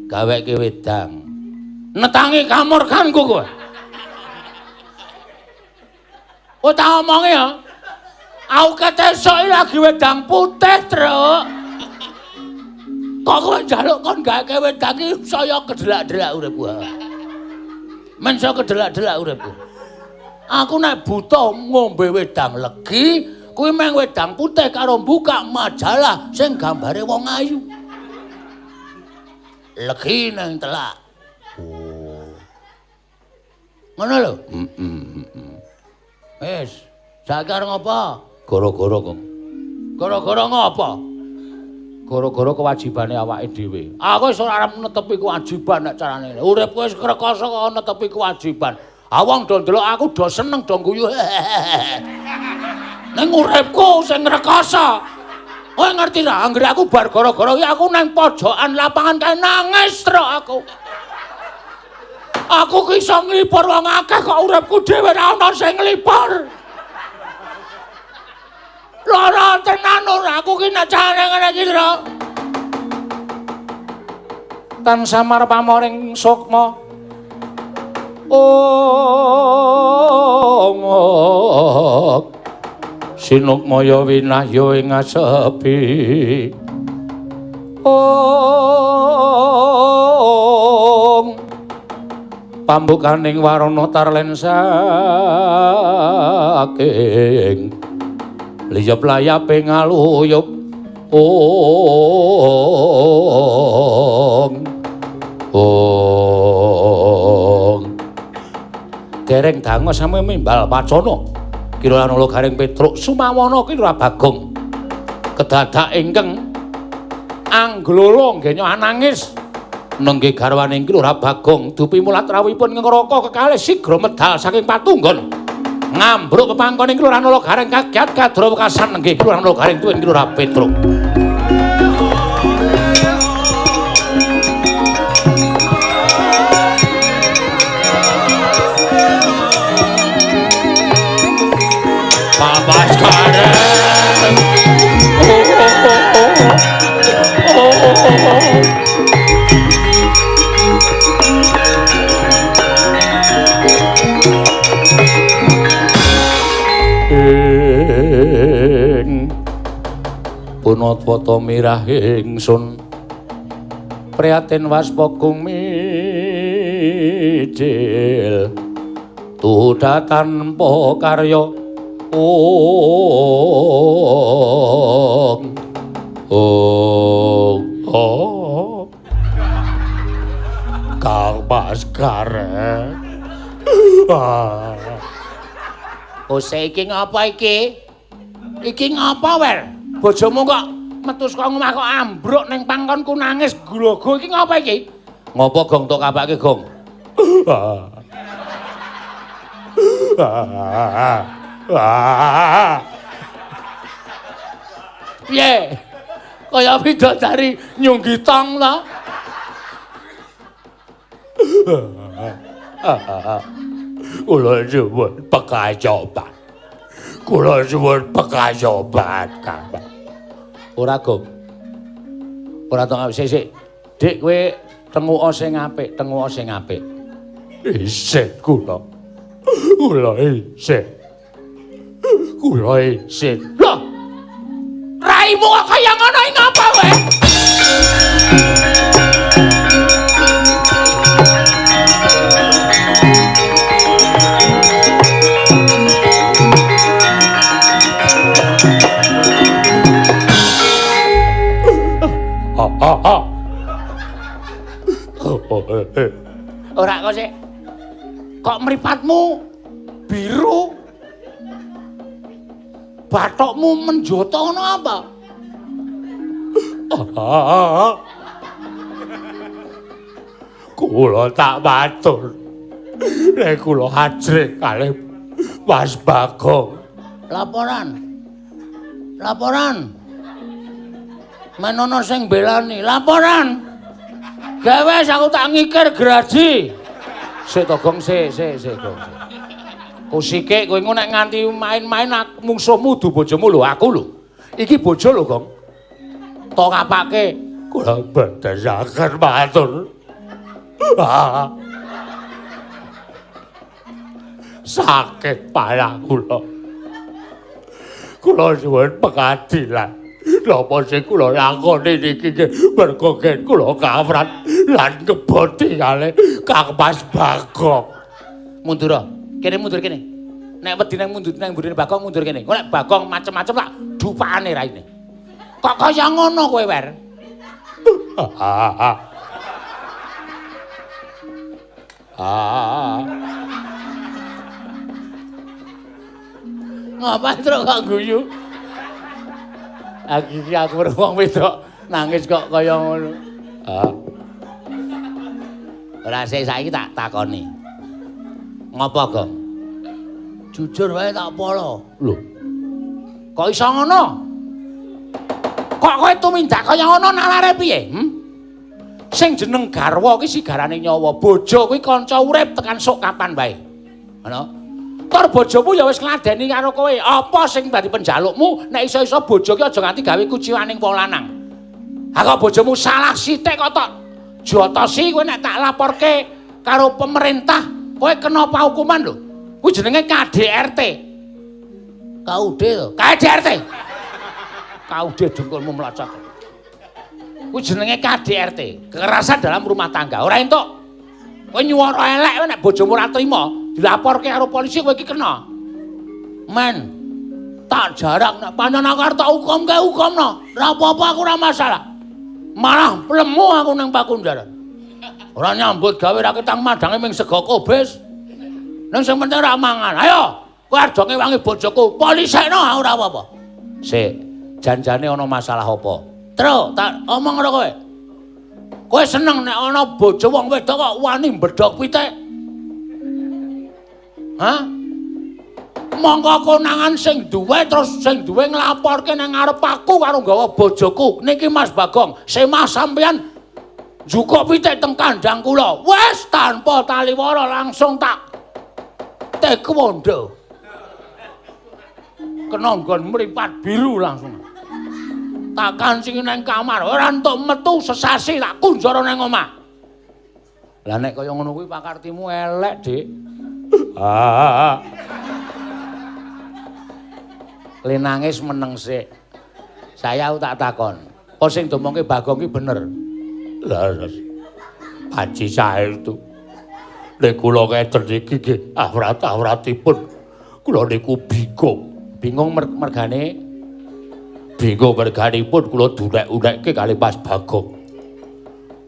Gaweke wedang. Netangi kamurkanku kowe. Oh tak omongi ya. Aku ketesuk lagi wedang putih, Truk. Kok kowe njaluk kon gaweke wedang iki saya kedelak-delak uripku. Men saya kedelak-delak uripku. Aku nek buta ngombe wedang legi, kuwi meng wedang putih karo buka majalah sing gambare wong ayu. Legi nang telak. Oh. Ngono lho? Heeh. Wis, saiki arep ngopo? Gara-gara kok. Gara-gara ngopo? Gara-gara kewajibane awake dhewe. Aku wis ora arep netepi kewajiban nek carane. Uripku wis rekoso kok netepi kewajiban. Ah wong do ndelok aku do seneng do guyu. Ning uripku sing rekoso. Kowe ngerti ra anggere aku bar gara-gara iki aku nang pojokan lapangan kae nangis truk aku. Aku ki iso nglipur wong akeh kok uripku dhewe ra ono sing nglipur. Lara tenan ora aku ki nek carane ngene iki, Truk. Tan samar pamoring sukma. Ong sinukmaya winahya ing asepi. Ong pambukaning warana tarlen saking liyep layape ngaluyup. Ong ong dereng dangu sami mimbal pacana Ki Lurah Garing Petruk Sumawana Ki Lurah Bagong kedadak ingkang angglolo nggenya anangis nengge garwane Ki Lurah Bagong dupi mulat rawuhipun ngraka kekalih sigra medal saking patunggon ngambruk pepangkon Ki Lurah Garing kagiat kadra wekasan nengge Ki Lurah Garing tuwin Ki Lurah Petruk. Papas Gareng. Ing punatwata mirah ingsun prihatin waspa gumidil tuda tanpa karya. Ong ong ong Kang Mas Gareng. Ose iki ngapa iki? Iki ngapa, Wer? Bojomu kok metu saka omah kok ambruk ning pangkonku nangis grogo iki ngapa iki? Ngopo Gong tok kapake, Gong? Piye? Kaya bidadari nyunggi tong ta? Kula suwun pekayoban. Kula suwun pekayoban, Kang. Ora, Gong. Ora tong sik sik. Dik kowe tenguka sing apik, tenguka sing apik. Isin kula. Kula isin. Kula isin. Lho. Raimu kok kaya ngono iki ngapa kowe? Ora kok sik. Kok mripatmu biru? Bathokmu menjoto ngono apa? Kula tak matur. Nek kula ajrih kalih Mas Bagong. Laporan. Laporan. Menono sing belani, laporan. Gawe aku tak ngikir graji. Sik to Gong, sik sik Gong. Kusike kowe engko nek nganti main-main mungsuhmu du bojomu lho, aku lho. Iki bojo lho, Gong. Tok kapake kula bedhesaken matur. Sakit parah kula. Kula nyuwun pengadilan. Napa sing kula lakoni niki merga gen kula kawrat lan ngeboti kalih Kang Mas Bagong. Mundur. Kene mundur kene. Nek wedi nang mundur nang mburine Bagong mundur kene. Kok nek Bagong macem-macem tak dupakane raine. Kok kaya ngono kowe, Wer? Ngapa truk kok guyu? Aku iki aku wong wedok nangis kok kaya ngono. Ora sik saiki tak takoni. Ngopo, Gong? Jujur wae tak polo. Lho. Kok iso ngono? Kok kowe tumindak kaya ngono nalare piye? Sing jeneng garwa kuwi sigarane nyawa, bojo kuwi kanca urip tekan sok kapan wae. Ngono. Tur bojomu ya wis ngladeni karo kowe. Apa sing dadi penjalukmu nek iso-iso bojo ki aja nganti gawe kuciwaning wong lanang. Ha kok bojomu salah sithik kok tok jotosi kowe nek tak laporke karo pemerintah, kowe kena paukuman lho. Kuwi jenenge KDRT. KUD to. KDRT. KUD dengkulmu mlocot. Kuwi jenenge KDRT, kekerasan dalam rumah tangga. Ora entuk. Kowe nyuwara elek nek bojomu ora trima, dilaporke karo polisi kowe iki kena. Men, tak jarak nek pancen aku arep tak hukumke hukumno. Ora apa-apa aku ora masalah. Malah lemu aku nang Pakunjaran. Ora nyambut gawe ra ketang madange ming sego kobis. Ning sing penting ora mangan. Ayo, kowe arep ngewangi bojoku, polisekno aku ora apa-apa. Sik, janjane ana masalah apa? Truk, tak omong karo kowe. Kowe seneng nek ana bojo wong wedok kok wani mbedhog pitik? Hah? Mongko konangan sing duwe terus sing duwe nglaporke nang ngarep aku karo nggawa bojoku. Niki Mas Bagong, semah sampeyan njukuk pitik teng kandhang kula. Wis tanpa taliwara langsung tak taekwondo. Kena nggon mripat biru langsung. Tak kancingi nang kamar, ora entuk metu sesasi tak kunjara nang omah. Lah nek kaya ngono kuwi pakartimu elek, Dik. Le nangis meneng sik. Saya tak takon. Apa sing diomongke Bagong ki bener? Leres. Panci saestu. Nek kula ngeten iki nggih awrat-awratipun kula niku bingung. Bingung mergane? Bingung merganipun kula dunek-unekke kalih Mas Bagong.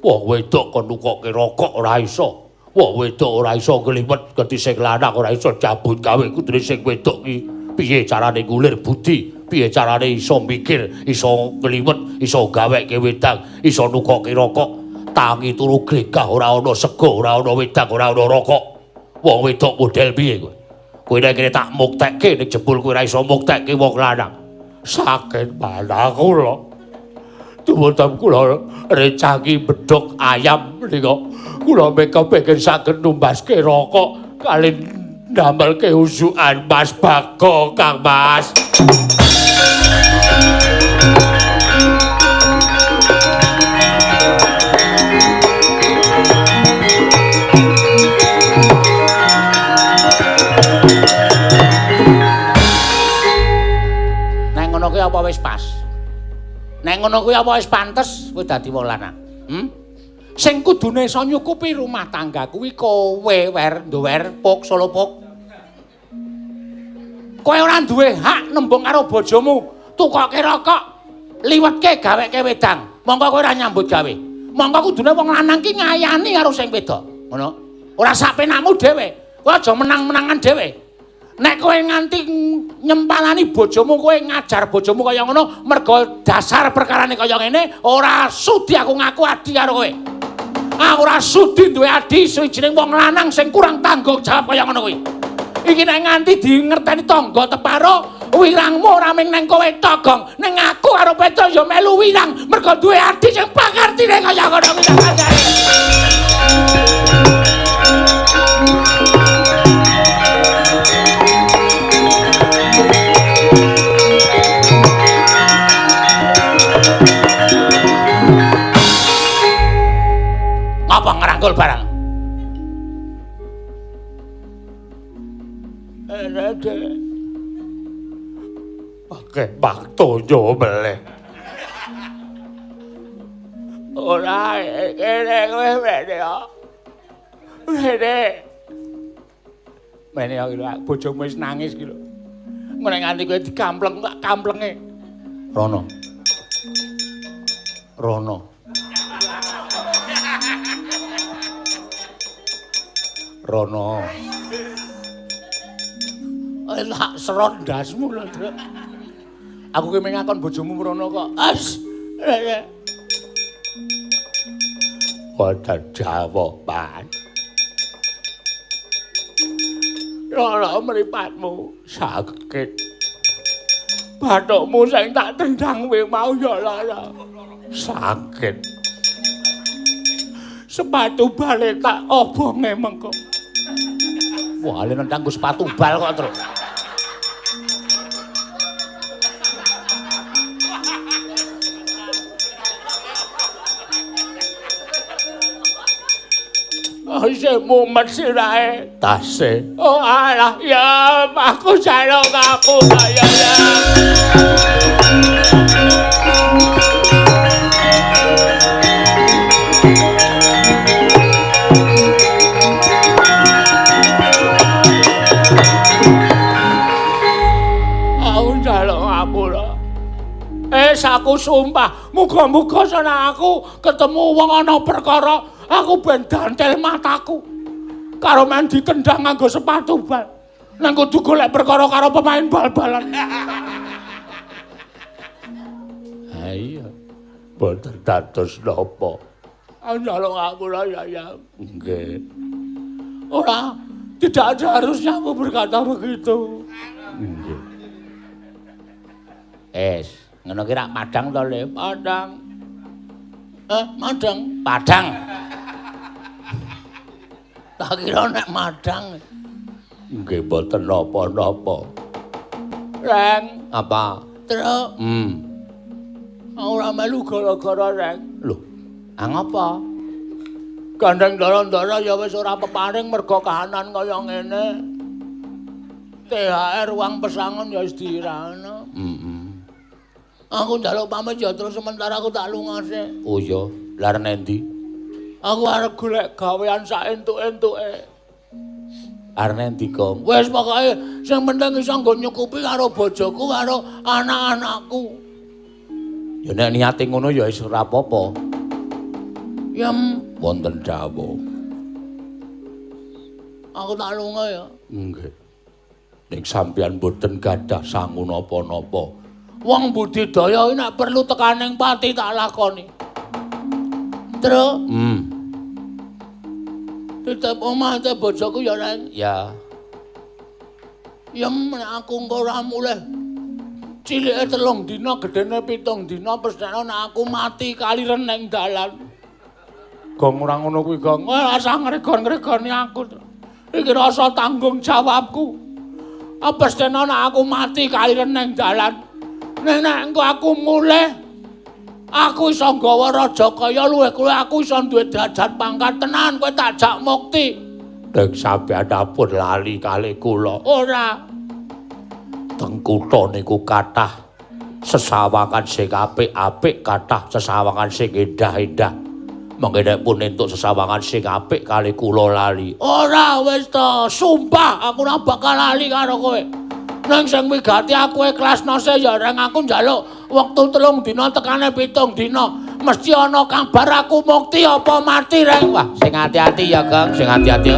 Wong wedok kon nukokke rokok ora iso. Wong wedok ora iso ngliwet ngerti sing lanang ora iso cabut gawe kudune sing wedok ki piye carane ngulir budi, piye carane iso mikir, iso ngliwet, iso gaweke wedang, iso nukokke rokok. Tangi turu glegah ora ana sego, ora ana wedang, ora ana rokok. Wong wedok model piye kowe? Kowe nek kene tak muktekke nek jebul kowe ora iso muktekke wong lanang. Sakit panah kula. Dumunten kula recangi bedhog ayam menika. Kula meka pengen saged numbaske rokok kalih ndamelke usukan Mas Bagong, Kang Mas. Nek ngono kuwi apa wis pas? Nek ngono kuwi apa wis pantes kowe dadi wong lanang? Sing kudune iso nyukupi rumah tangga kuwi kowe, Wer, Nduwer, Puk, Solo Puk. Kowe ora duwe hak nembung karo bojomu, tukoke rokok, liwetke gaweke wedang. Mongko kowe ora nyambut gawe. Mongko kudune wong lanang ki ngayani karo sing wedok. Ngono. Ora sak penakmu dhewe. Kowe aja menang-menangan dhewe. Nek kowe nganti nyempalani bojomu, kowe ngajar bojomu kaya ngono, mergo dasar perkarane kaya ngene, ora sudi aku ngaku adi karo kowe. Aku ora sudi duwe adi suwijining wong lanang sing kurang tanggung jawab kaya ngono kuwi. Iki nek nganti dingerteni tangga teparo, wirangmu ora mung nang kowe tok, Gong. Ning aku karo Petro ya melu wirang mergo duwe adi sing pakartine kaya ngono kuwi. Ngapa ngerangkul barang? Dek. Pakai baktonyo meleh. Ora kene kowe mene kok. Mene. Mene iki lho, bojomu wis nangis iki lho. Nek nganti kowe dikampleng tak kamplenge. Rono. Rono. Rono. Tak serot ndasmu lho, Truk. Aku ki mengakon bojomu mrono kok. As. Wonten jawaban. Lara mripatmu sakit. Bathukmu sing tak tendang kowe mau ya lara. Sakit. Sepatu bale tak obonge mengko. Wah, le nendang nggo sepatu bal kok, Truk. Isih mumet sirahe tase. Oh alah ya aku jaluk aku ya ya. Aku jaluk ngapura. Aku sumpah, muga-muga sana aku ketemu wong ana perkara, aku ben dantel mataku. Karo men ditendang nganggo sepatu bal. Nang kudu golek perkara karo pemain bal-balan. Ha iya. Boten dados napa. Njaluk ngapura ya ya. Nggih. Ora, tidak ada harusnya aku berkata begitu. Nggih. Es, ngono ki rak padang to, Le? Padang. Madang. Padang. Tak kira nek madang. Nggih mboten napa-napa. Reng, apa? Truk. Ora melu gara-gara Reng. Lho, ngapa? Gandeng ndara-ndara ya wis ora peparing mergo kahanan kaya ngene. THR uang pesangon ya wis dirana. Aku njaluk pamit ya terus sementara aku tak lunga sik. Oh iya, lha arep endi? Aku arep golek gawean sak entuk-entuke. Arep endi, Gong? Wis pokoke sing penting iso nggo nyukupi karo bojoku karo anak-anakku. Ya nek niate ngono ya wis ora apa-apa. Ya wonten dawuh. Aku tak lunga ya. Nggih. Nek sampeyan mboten gadah sangu napa-napa. Wong budidaya iki nek perlu tekaning pati tak lakoni. Truk. Titip omah te bojoku ya, Reng. Ya. Ya nek aku engko ora mulih. Cilike 3 dina, gedene 7 dina, pesthekno nek aku mati kaliren ning dalan. Gong ora ngono kuwi, Gong. Ora usah ngregon-ngregoni aku. Iki rasa tanggung jawabku. Pesthekno nek aku mati kaliren ning dalan. Nek engko aku mulih, aku iso nggawa raja kaya luwih kuwi aku iso duwe derajat pangkat tenan kowe tak jak mukti. Nek sampeyan pun lali kali kula. Ora. Teng kutha niku kathah sesawangan sing apik-apik, kathah sesawangan sing endah-endah. Mengke nek pun entuk sesawangan sing apik kali kula lali. Ora wis to, sumpah aku ora bakal lali karo kowe. Nang sing wigati aku ikhlasno se ya Reng, aku njaluk wektu 3 dina tekane 7 dina mesti ana kabar aku mukti apa mati, Reng. Wah, sing ati-ati ya, Gong, sing ati-ati.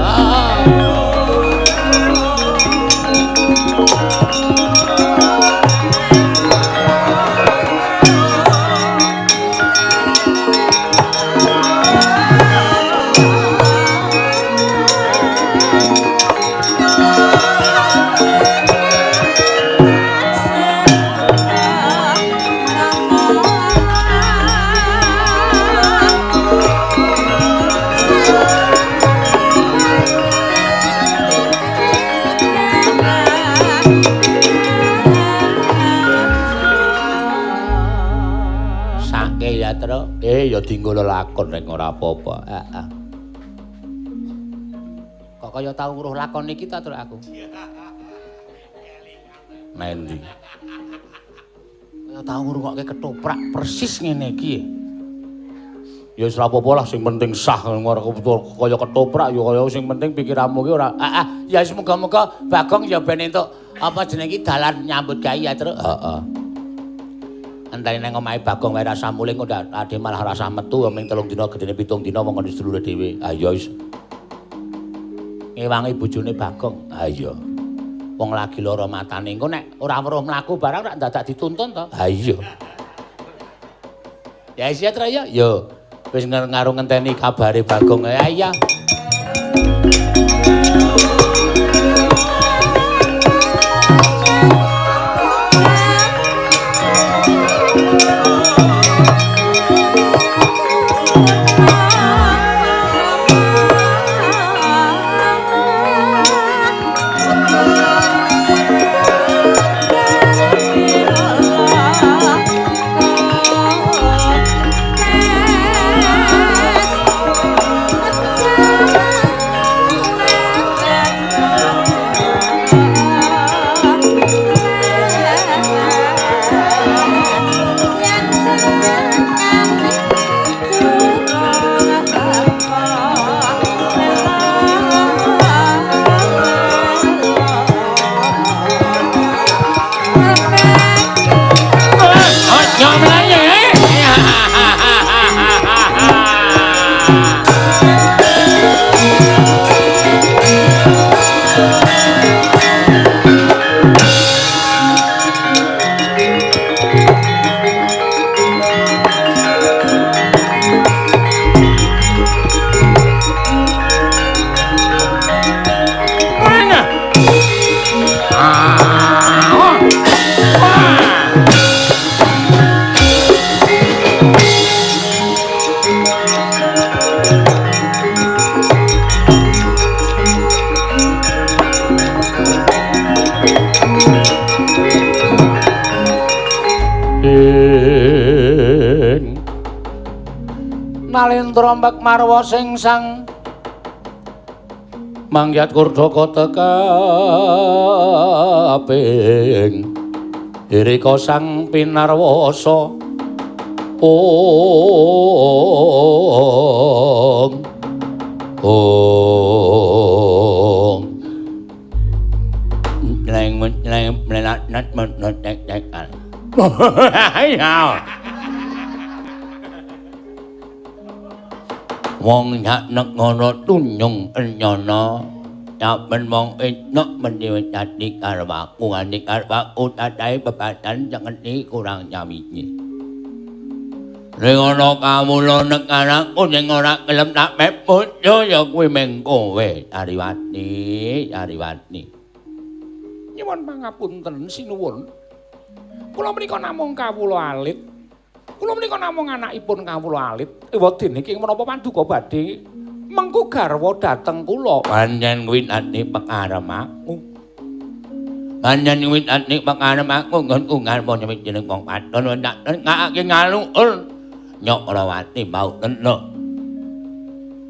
Ya dienggo lelakon nek ora apa-apa. Heeh. Kok kaya tau weruh lakon iki ta, Truk aku? Nendi? Kaya tau ngrungokke ketoprak persis ngene iki. Ya wis ora apa-apa lah, sing penting sah ora kaya ketoprak ya kaya sing penting pikiranmu ki ora. Heeh, ya wis muga-muga Bagong ya ben entuk apa jenenge iki dalan nyambut gawe ya, Truk. Heeh. Enteni nang omahe Bagong wae rasah mulih engko ade malah rasah metu ming 3 dina gedene 7 dina wong ngene sedulure dhewe. Ha iya wis. Ngewangi bojone Bagong. Ha iya. Wong lagi lara matane engko nek ora weruh mlaku barang rak dadak dituntun to. Ha iya. Ya wis ya, Truk ya. Yo. Wis ngaru ngenteni kabare Bagong. Ya iya. Nalendra mbek marwa sing sang mangyat kurdaka tekaping irika sang pinarwasa. Om Om leng leng melat nat menot tek tek. Wong yak nek ngono tunjung enyana yapen wong enok meni dadi karwaku ngani karwaku tatahe bebadan cengeti kurang nyawiji. Ning ana kawula nek anakku sing ora gelem tak peput ya kuwi mung kowe Ariwati, Ariwati. Nyuwun pangapunten sinuwun. Kula menika namung kawula alit. Kula menika namung anakipun kawula alit. Ewadene iki menapa paduka badhe mengku garwa dhateng kula. Pancen kuwi ati pekarem aku. Pancen kuwi ati pekarem aku nggonku ngarep nyemit jeneng wong wadon tak ngakake ngaluhur. Nyok Rawati mau teno.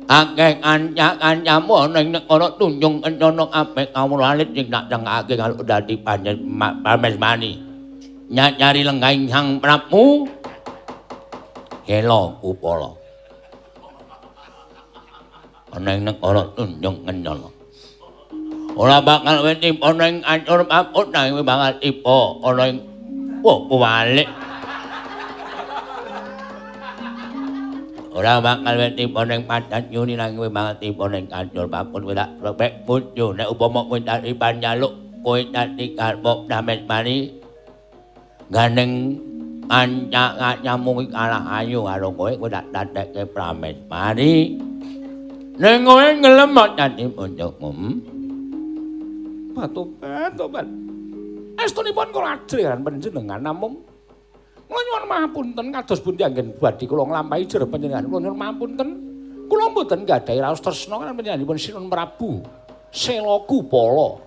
Akeh kanca-kancamu ana ing negara Tunjung Kencana kabeh kawula alit sing tak tengake ngaluhur dadi pancen pamesmani. Nyacari lenggahing Sang Prabu Hela Upala. Ana ing negara Tunjung Kencana. Ora bakal wis ana ing ancur paput nanging bakal tiba ana ing kuwalik. Ora bakal wis tiba ning padat yuni nanging bakal tiba ning ancur paput kowe tak repek bojo nek upama kowe dadi panjaluk kowe dadi garwa Pramesmari gandeng kanca-kancamu iki kalah ayu karo kowe, kowe tak dadekke Pramesmari. Ning kowe ngelem dadi bojoku. Patobat, tobat. Estunipun kula ajrihan panjenengan namung kula nyuwun mahapunten kados pundi anggen badhe kula nglampahi jer panjenengan. Kula nyuwun mahapunten. Kula mboten gadhahi raos tresna kan panjenenganipun Sinun Prabu Sela Gupala.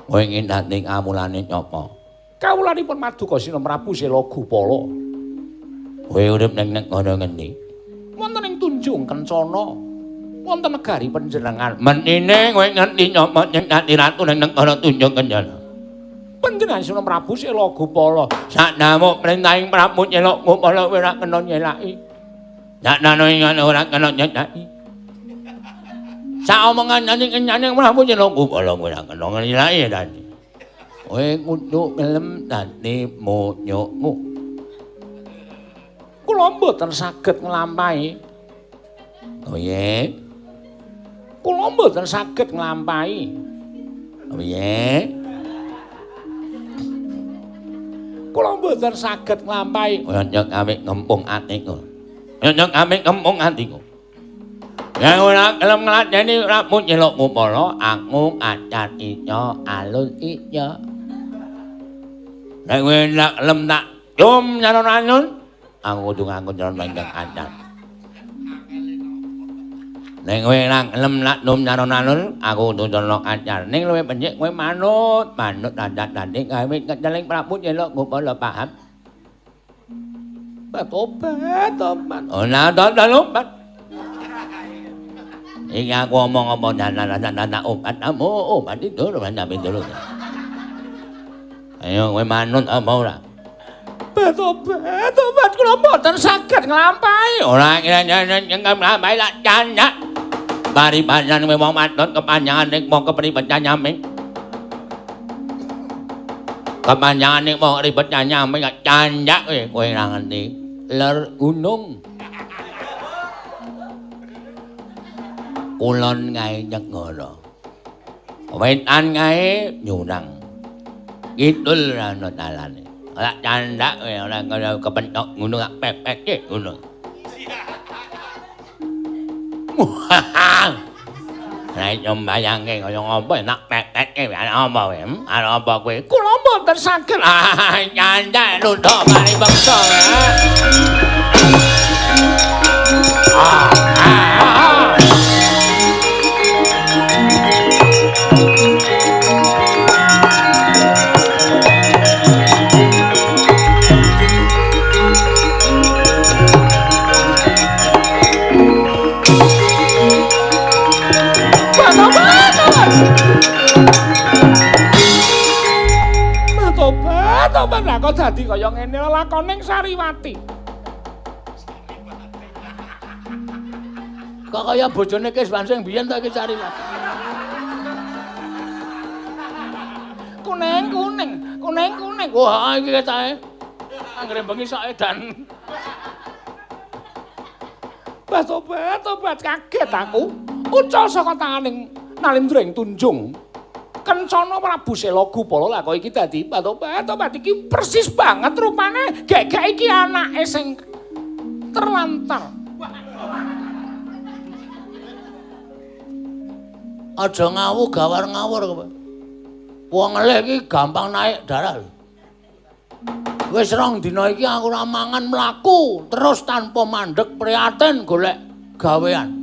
Kowe ngendhane kawulane sapa? Kawulanipun Maduka Sinun Prabu Sela Gupala. Kowe urip ning negara ngendi? Wonten ing Tunjung Kencana. Wonten negari panjenengan. Menine kowe ngerti nyapa nyekati ratu ning negara Tunjung Kencana. Panjenengan Suna Prabu Sela Gupala. Saknamuk perintahing Prabu Sela Gupala kowe ora kena nyelaki. Saknano ora kena nyelaki. Saomongan nyanyi kenyane Prabu Sela Gupala kowe ora kena nyelaki ta. Kowe kudu gelem dadi monyokmu. Kula mboten saged nglampahi. Oh ye. Kula mboten saged nglampahi. Oh ye. Kula mboten saged nglampahi. Nyok gawe ngempung atiku. Nyok gawe ngempung atiku. Ya ora gelem ngladeni Prabu Sela Gupala, aku acar ica alun ica. Nek kowe ora gelem tak cum nyaron-anun, aku kudu nganggo nyalon ingkang acar. Nek kowe ora gelem tak cum nyaron-anun, aku kudu nyalon acar. Ning luwih becik kowe manut, manut dandan-dandan gawe keceling Prabu Sela Gupala, paham? Tobat, tobat. Ora tobat. Iki aku omong apa nana obat amu obat itu obat itu. Ayo kowe manut apa ora? Tobat, tobat kula mboten saged nglampahi. Ora kira nglampahi lak candak. Paribasan kowe wong wadon kepanjangan ning mong kepribet nyaming. Kepanjangan ning mong ribet nyaming candak kowe kowe ora ngerti. Ler gunung. Kulon ngae nyegara. Wetan ngae nyurang. Kidul ora ana dalane. Ora candak kowe ora kaya kepentok ngono gak pepeke ngono. Lah yo mbayangke kaya ngopo nak pepeke ana apa kowe? Ana apa kowe? Kula mboten saged. Ah candak nuthuk mari beksa. Ah. Tobat lah kok dadi kaya ngene lakoning Sariwati. Kok kaya bojone Kiswan sing biyen ta iki Sariwati. Kuning kuning, kuning kuning. Wah iki ketae. Anggere bengi sok edan. Bah tobat, tobat kaget aku. Ucul saka tanganing Nalindra ing Tunjung. Kencana Prabu Sela Gupala lah kok iki dadi tobat, tobat iki persis banget rupane gek-gek iki anake sing terlantar. Aja ngawu gawar ngawur kowe. Wong ngelih iki gampang naik darah. Wis rong dina iki aku ora mangan mlaku terus tanpa mandek prihatin golek gawean.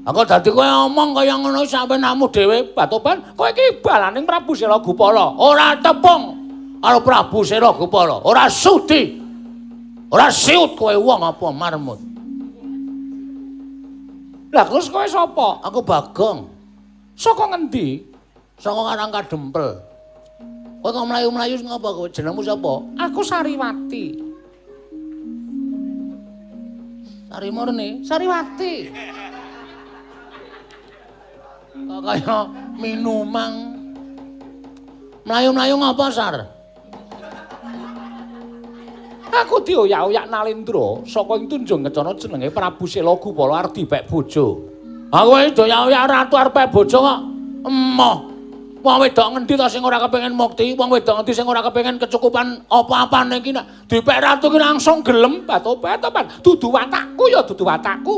Aku dadi kowe omong kaya ngono sampe namu dhewe Batoban, kowe iki balaning Prabu Sela Gupala. Ora tepung karo Prabu Sela Gupala, ora sudi. Ora siut kowe wong apa marmut. Lah terus kowe sapa? Aku Bagong. Saka ngendi? Saka Karang Kadempel. Kowe kok mlayu-mlayu ngapa kowe? Jenengmu sapa? Aku Sariwati. Sari Murni, Sariwati. Kok kaya minumang. Mlayu-mlayu ngapa, Sar? Aku dioyak-oyak Nalindra saka ing Tunjung Kencana jenenge Prabu Sela Gupala arep dipek bojo. Aku iki dioyak-oyak ratu arep pek bojo kok. Emoh. Wong wedok ngendi ta sing ora kepengin mukti? Wong wedok ngendi sing ora kepengin kecukupan apa-apane iki nek dipek ratu ki langsung gelem batobat-tobat. Dudu watakku ya dudu watakku.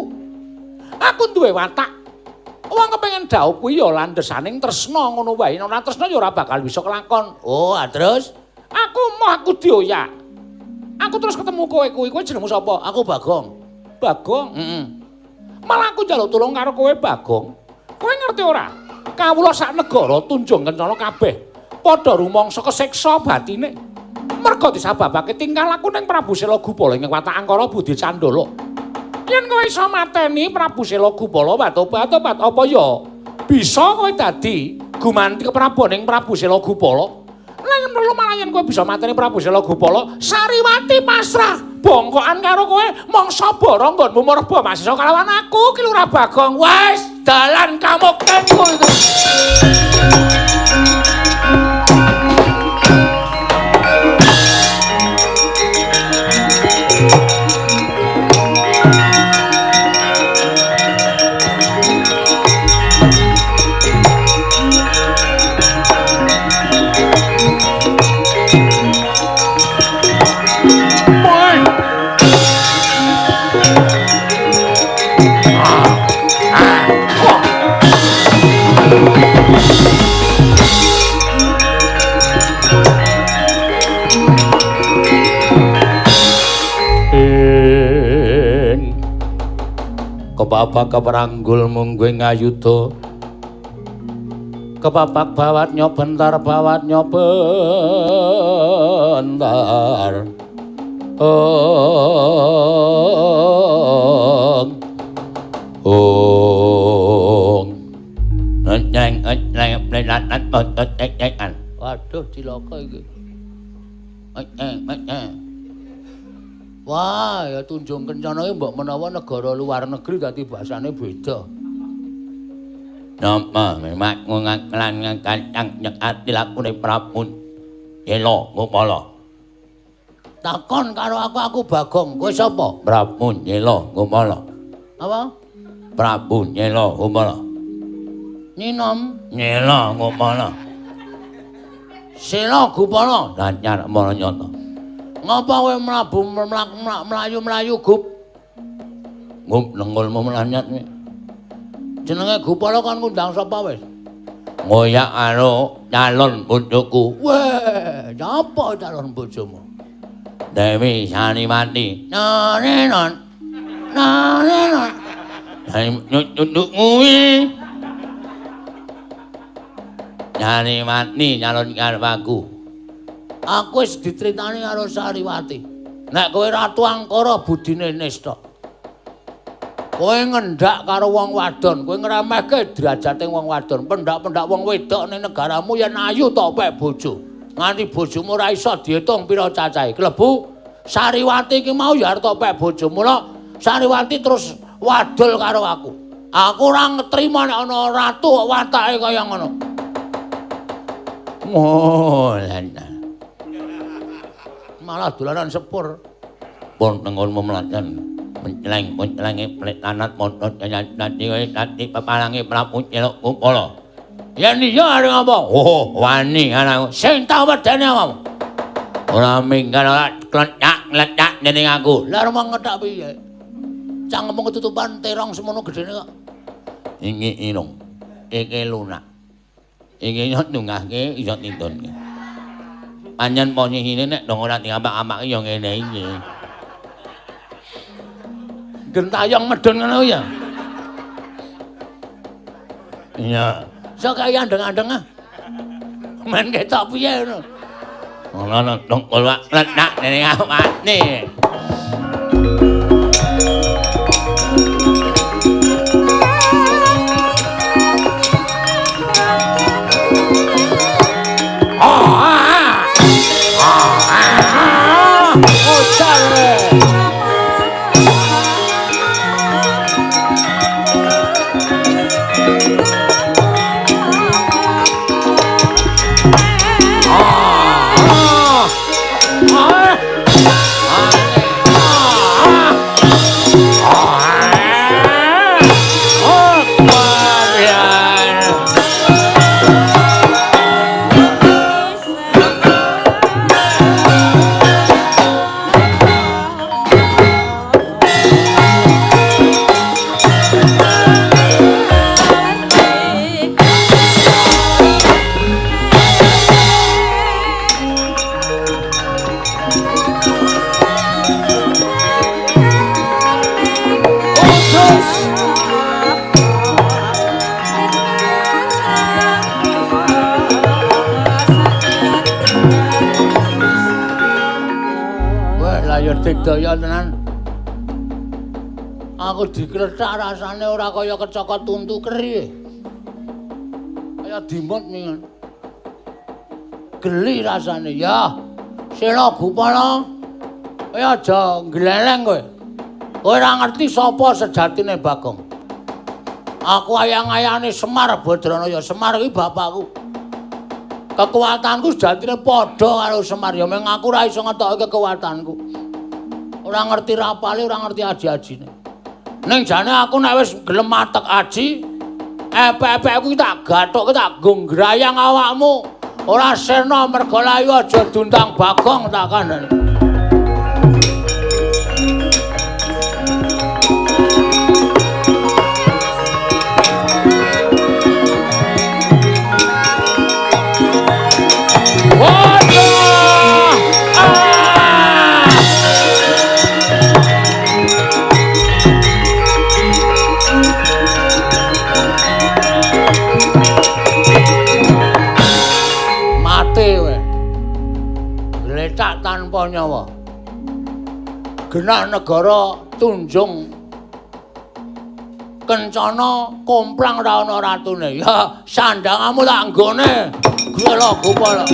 Aku duwe watak. Wong kepengin dhaup kuwi ya landhesaning tresna ngono wae. Nek ora tresna ya ora bakal bisa kelakon. Oh, terus aku moh aku dioyak. Aku terus ketemu kowe kuwi. Kowe jenengmu sapa? Aku Bagong. Bagong? Heeh. Malah aku njaluk tulung karo kowe Bagong. Kowe ngerti ora? Kawula sak negara Tunjung Kencana kabeh padha rumangsa kesiksa batine. Merga disababake tingkah laku ning Prabu Sela Gupala ing watak angkara budi candala. Yen kowe iso mateni Prabu Sela Gupala obat-obat apa ya bisa kowe dadi gumanti kepraboning Prabu Sela Gupala. Lan melu malah yen kowe bisa mateni Prabu Sela Gupala, Sariwati pasrah bongkokan karo kowe mangsa bara nggonmu mreba masisa kalawan aku Ki Lurah Bagong. Wis dalan kamuktenku iku. Kepapak keperanggul mungguing ayuda, kepapak bawat nyobentar bawat nyobentar. Ong ong nyeng nyeng nyeng. Waduh cilaka iki. Wah, ya Tunjung Kencana iki mbok menawa negara luar negeri dadi bahasane beda. Napa memang ngaklan ngakang nyekati lakune Prabu Sela Gupala. Takon karo aku, aku Bagong. Kowe sapa? Prabu Sela Gupala. Apa? Prabu Sela Gupala. Nyinom Sela Gupala. Sela Gupala danyar maranyata. Ngapa kowe mlabu mlayu-mlayu Gup? Gup nengulmu mlanyat. Jenenge Gupala kon ngundang sapa wis? Ngoyak karo calon bojoku. Weh, sapa calon bojomu? Dewi Sariwati. Narenon. Narenon. Nyucuk kuwi. Sariwati calon karo aku. Aku wis dicritani karo Sariwati. Nek kowe ratu angkara budine nista. Kowe ngendak karo wong wadon, kowe ngremehke derajate wong wadon, pendak-pendak wong wedok ning negaramu yen ayu tok pek bojo. Nganti bojomu ora iso diitung pira cacahe. Klebu Sariwati iki mau ya arep tok pek bojo. Mula Sariwati terus wadul karo aku. Aku ora ngetrima nek ana ratu kok watake kaya ngono. Oh, lan. Malah dolanan sepur. Pun nengon memlacan mencleng menclenge pletanat montot nyanyi nyanyi pepalange Prabu Sela Gupala. Yen iya arep ngapa? Oh, wani anakku. Sing tau wedene awakmu. Ora minggat ora kletak-kletak dening aku. Lah arep ngetak piye? Cangkemmu ketutupan terong semono gedene kok. Iki irung. Iki lunak. Iki iso ndungahke iso tindonke. Pancen posisine nek dong ora diapak-apake ya ngene iki. Gentayong medun ngono ya. Iya. Sok kaya andeng-andeng ah. Men ketok piye ngono. Ngono dong kolak letak ning awake. Digdaya tenan. Aku diklethak rasane ora kaya kecokot tuntu keri. Kaya dimut mingan. Geli rasane ya. Sela Gupala. Kowe aja ngleleng kowe. Kowe ora ngerti sapa sejatine Bagong. Aku ayang-ayane Semar Badrana ya. Semar kuwi bapakku. Kekuatanku sejatine padha karo Semar ya, meng aku ora iso ngetokke kekuatanku. Ora ngerti rapale, ora ngerti aji-ajine. Ning jane aku nek wis gelem matek aji, epek-epekku tak gathukke tak nggo ngrayang awakmu. Ora sirna merga layu aja diundang Bagong tak kandhani. Waduh! Ah! Mati kowe. Gletak tanpa nyawa. Genah negara Tunjung Kencana komplang ra ana ratune. Ya sandangamu tak nggone. Gela Gupala.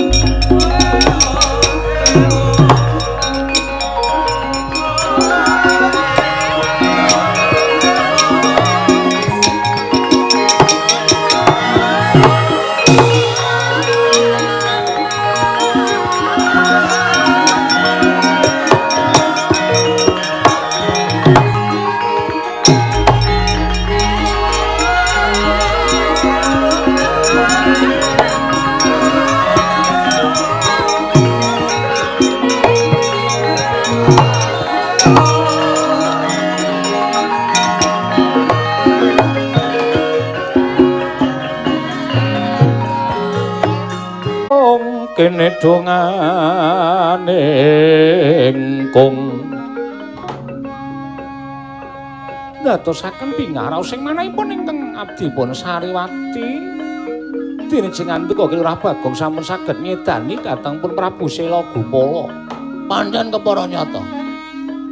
Kene dongane kung ndadosaken pingaraos sing manahipun ingkang abdipun Sariwati dene jengandika Ki Lurah Bagong sampun saged nyedani dhateng pun Prabu Sela Gupala. Pancen kepara nyata.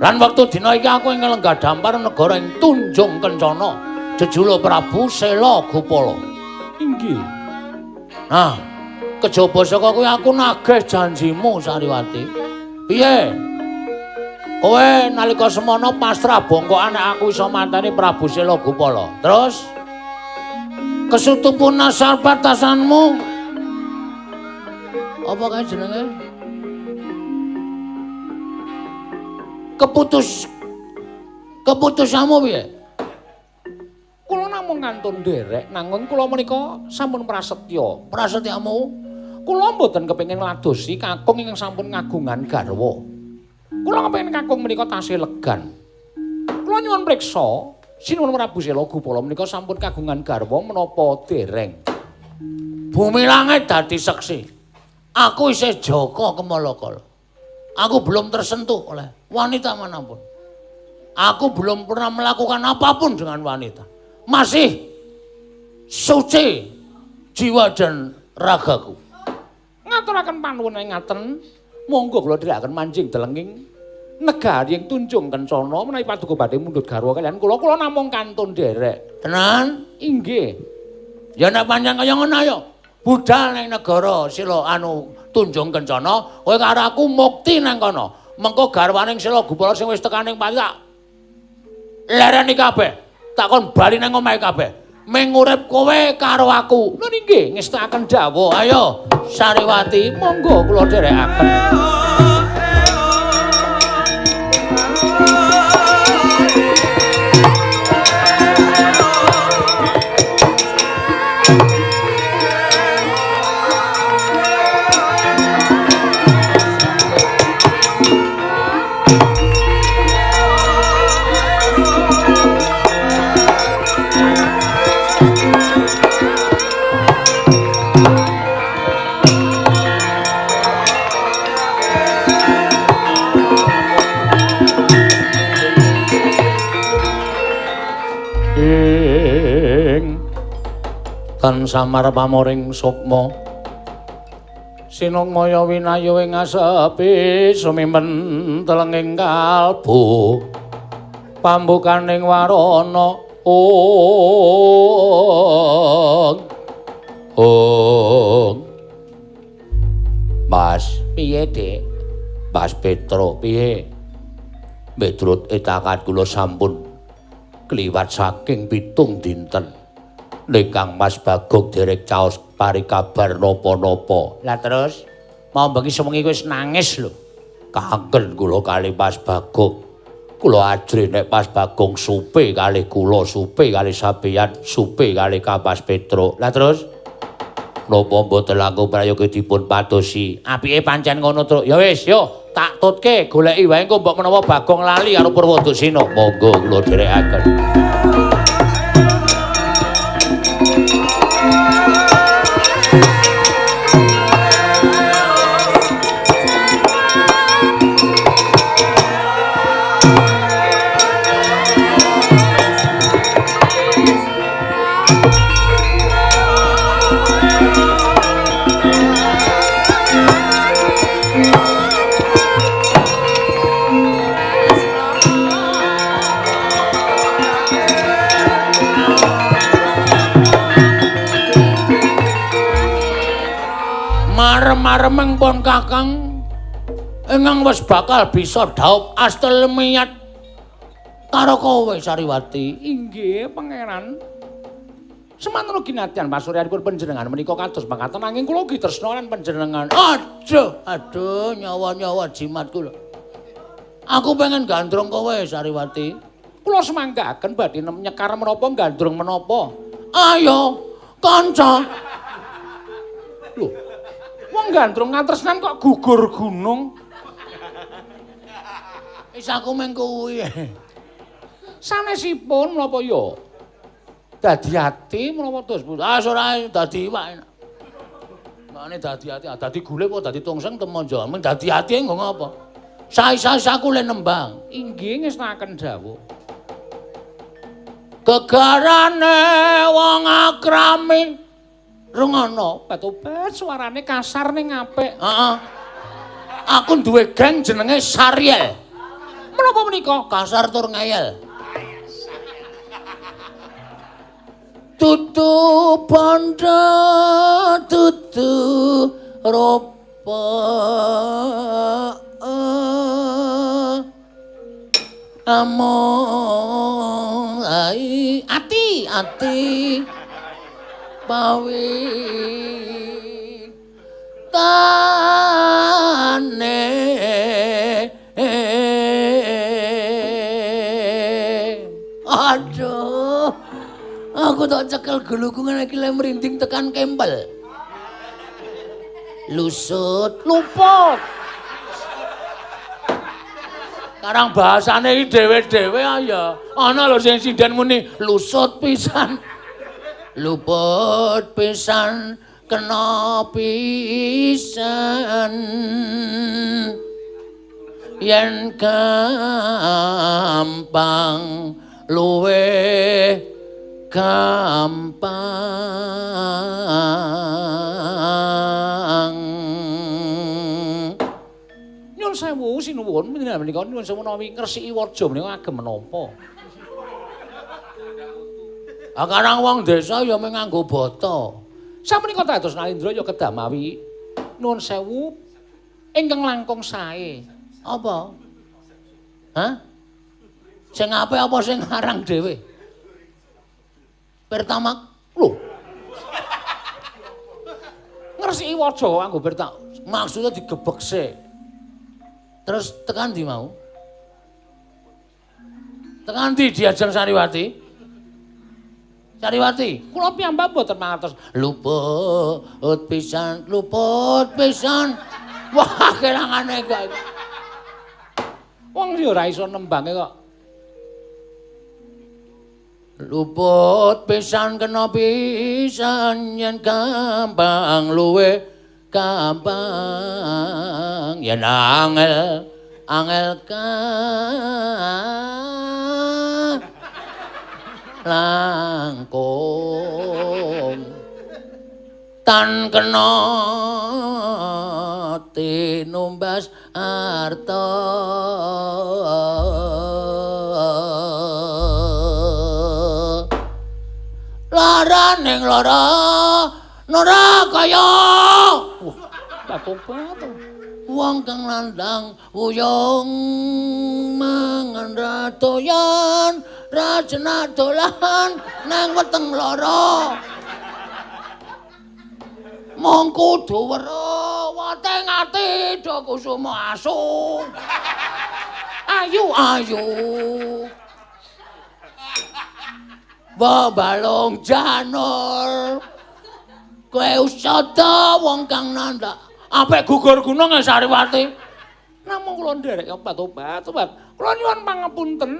Lan wektu dina iki aku ing lenggah dampar negara ing Tunjung Kencana jejula Prabu Sela Gupala. Inggih. Nah, kejaba saka kuwi aku nagih janjimu Sariwati. Piye? Kowe nalika semono pasrah bongkokan nek aku iso mantani Prabu Sela Gupala. Terus kesutupun asal batasanmu apa kae jenenge? Keputusanmu piye? Kula namung kantun nderek nanging kula menika sampun prasetya. Prasetyamu? Kula mboten kepengin ngladosi kakung ingkang sampun ngagungan garwa. Kula kepengin kakung menika tasih legan. Kula nyuwun priksa, sinuwun Prabu Sela Gupala menika sampun kagungan garwa menapa dereng? Bumi langit dadi seksi. Aku isih jaka kemalakala. Aku belum tersentuh oleh wanita manapun. Aku belum pernah melakukan apapun dengan wanita. Masih suci jiwa dan ragaku. Ngaturaken panuwun ngaten, monggo kula dherekaken manjing delenging negari ing Tunjung Kencana menawi paduka badhe mundhut garwa kaliyan kula, kula namung kantun nderek. Tenan? Inggih. Ya nek pancen kaya ngono ayo budal ning negara Sela anu Tunjung Kencana, kowe karo aku mukti nang kono. Mengko garwaning Sela Gupala sing wis tekan ning pati tak lereni kabeh. Tak kon bali nang omahe kabeh. Ming urip kowe karo aku. Lho nggih, ngestakaken dawuh. Ayo Sariwati, monggo kula dherekaken. Tan samar pamoring sukma Sinungmaya winayu ing asepi sumimen telenging kalbu pambukaning warana ong ong. Mas piye Dik? Mas Petro piye? Miturut etakan kula sampun kliwat saking 7 dinten. Nek Kang Mas Bagong derek caos pari kabar napa-napa. Lah terus mau bengi sewengi wis nangis lho. Kangen kula kalih Mas Bagong. Kula ajrih nek Mas Bagong supe kalih kula, supe kalih sampeyan, supe kalih Kang Mas Petro. Lah terus napa mboten langkung prayoga dipun padosi? Apike pancen ngono, Truk. Ya wis, yo tak tutke goleki wae engko mbok menawa Bagong lali karo Purwodasina. Monggo kula dherekaken. Marem-maremeng pun Kakang ingkang wis bakal bisa dhaup astel miyat karo kowe Sariwati. Inggih Pangeran. Semanten ugi nadyan pasuryanipun panjenengan menika kados makaten nanging kula ugi tresna lan panjenengan. Aduh, aduh nyawa-nyawa jimat kula. Aku pengen gandrung kowe Sariwati. Kula semanggaken badhe nyekar menapa gandrung menapa. Ayo kanca. Lho, wong gandrung katresnan kok gugur gunung. Wis aku mung kuwi. Sanesipun menapa ya? Dadi ati menapa terus? Ah ora dadi iwak. Mane dadi ati, dadi gule apa dadi tungseng temonjo. Mung dadi ati nggo ngapa? Sais-sais aku le nembang. Inggih ngestakaken dawuh. Gegarane wong akrami. Rungono, petobet suarane kasar ning apik. Heeh. Aku duwe geng jenenge Sariel. Menapa menika? Kasar tur ngeyel. Tutu bondo tutu rupa among ai ati ati pawi tane. Aduh, aku tak cekel guluku ngene iki le merinding tekan kempel. Lusut, luput. Karang bahasane iki dhewe-dhewe ya. Ana lho sing sinden muni lusut pisan. Luput pisan kena pisan. Yen gampang luwe gampang. Nyuwun sewu sinuwun menika nyuwun sewu nawi ngresiki waja menika agem menapa? Ah karang wong desa ya mung nganggo bata. Samenika dados Nalindra ya kedah mawi nuwun sewu ingkang langkung sae. Apa? Hah? Sing apik apa sing aran dhewe? Pertama, lho. Ngresiki waja nganggo pertama. Maksudnya digebek sik. Terus tekan ndi mau? Tekan ndi diajeng Sariwati? Sariwati, kula piyambak mboten mangertos. Luput pisan, luput pisan. Wah, kelangane kok. Wong ya ora iso nembange kok. Luput pisan kena pisan yen gampang luwe gampang yen angel angel langkung tan kena kangge numbas arta. Lara ning lara nora kaya batu-batu. Wong kang landang wuyung mangan ra doyan, ra jenak dolan nang weteng lara. Mung kudu weruh weteng ati do kusuma asu. Ayu ayu. Balung janur. Kowe usada wong kang nandhak. Apik gugur gunung Sariwati. Namung kula nderek obat-obat. Kula nyuwun pangapunten.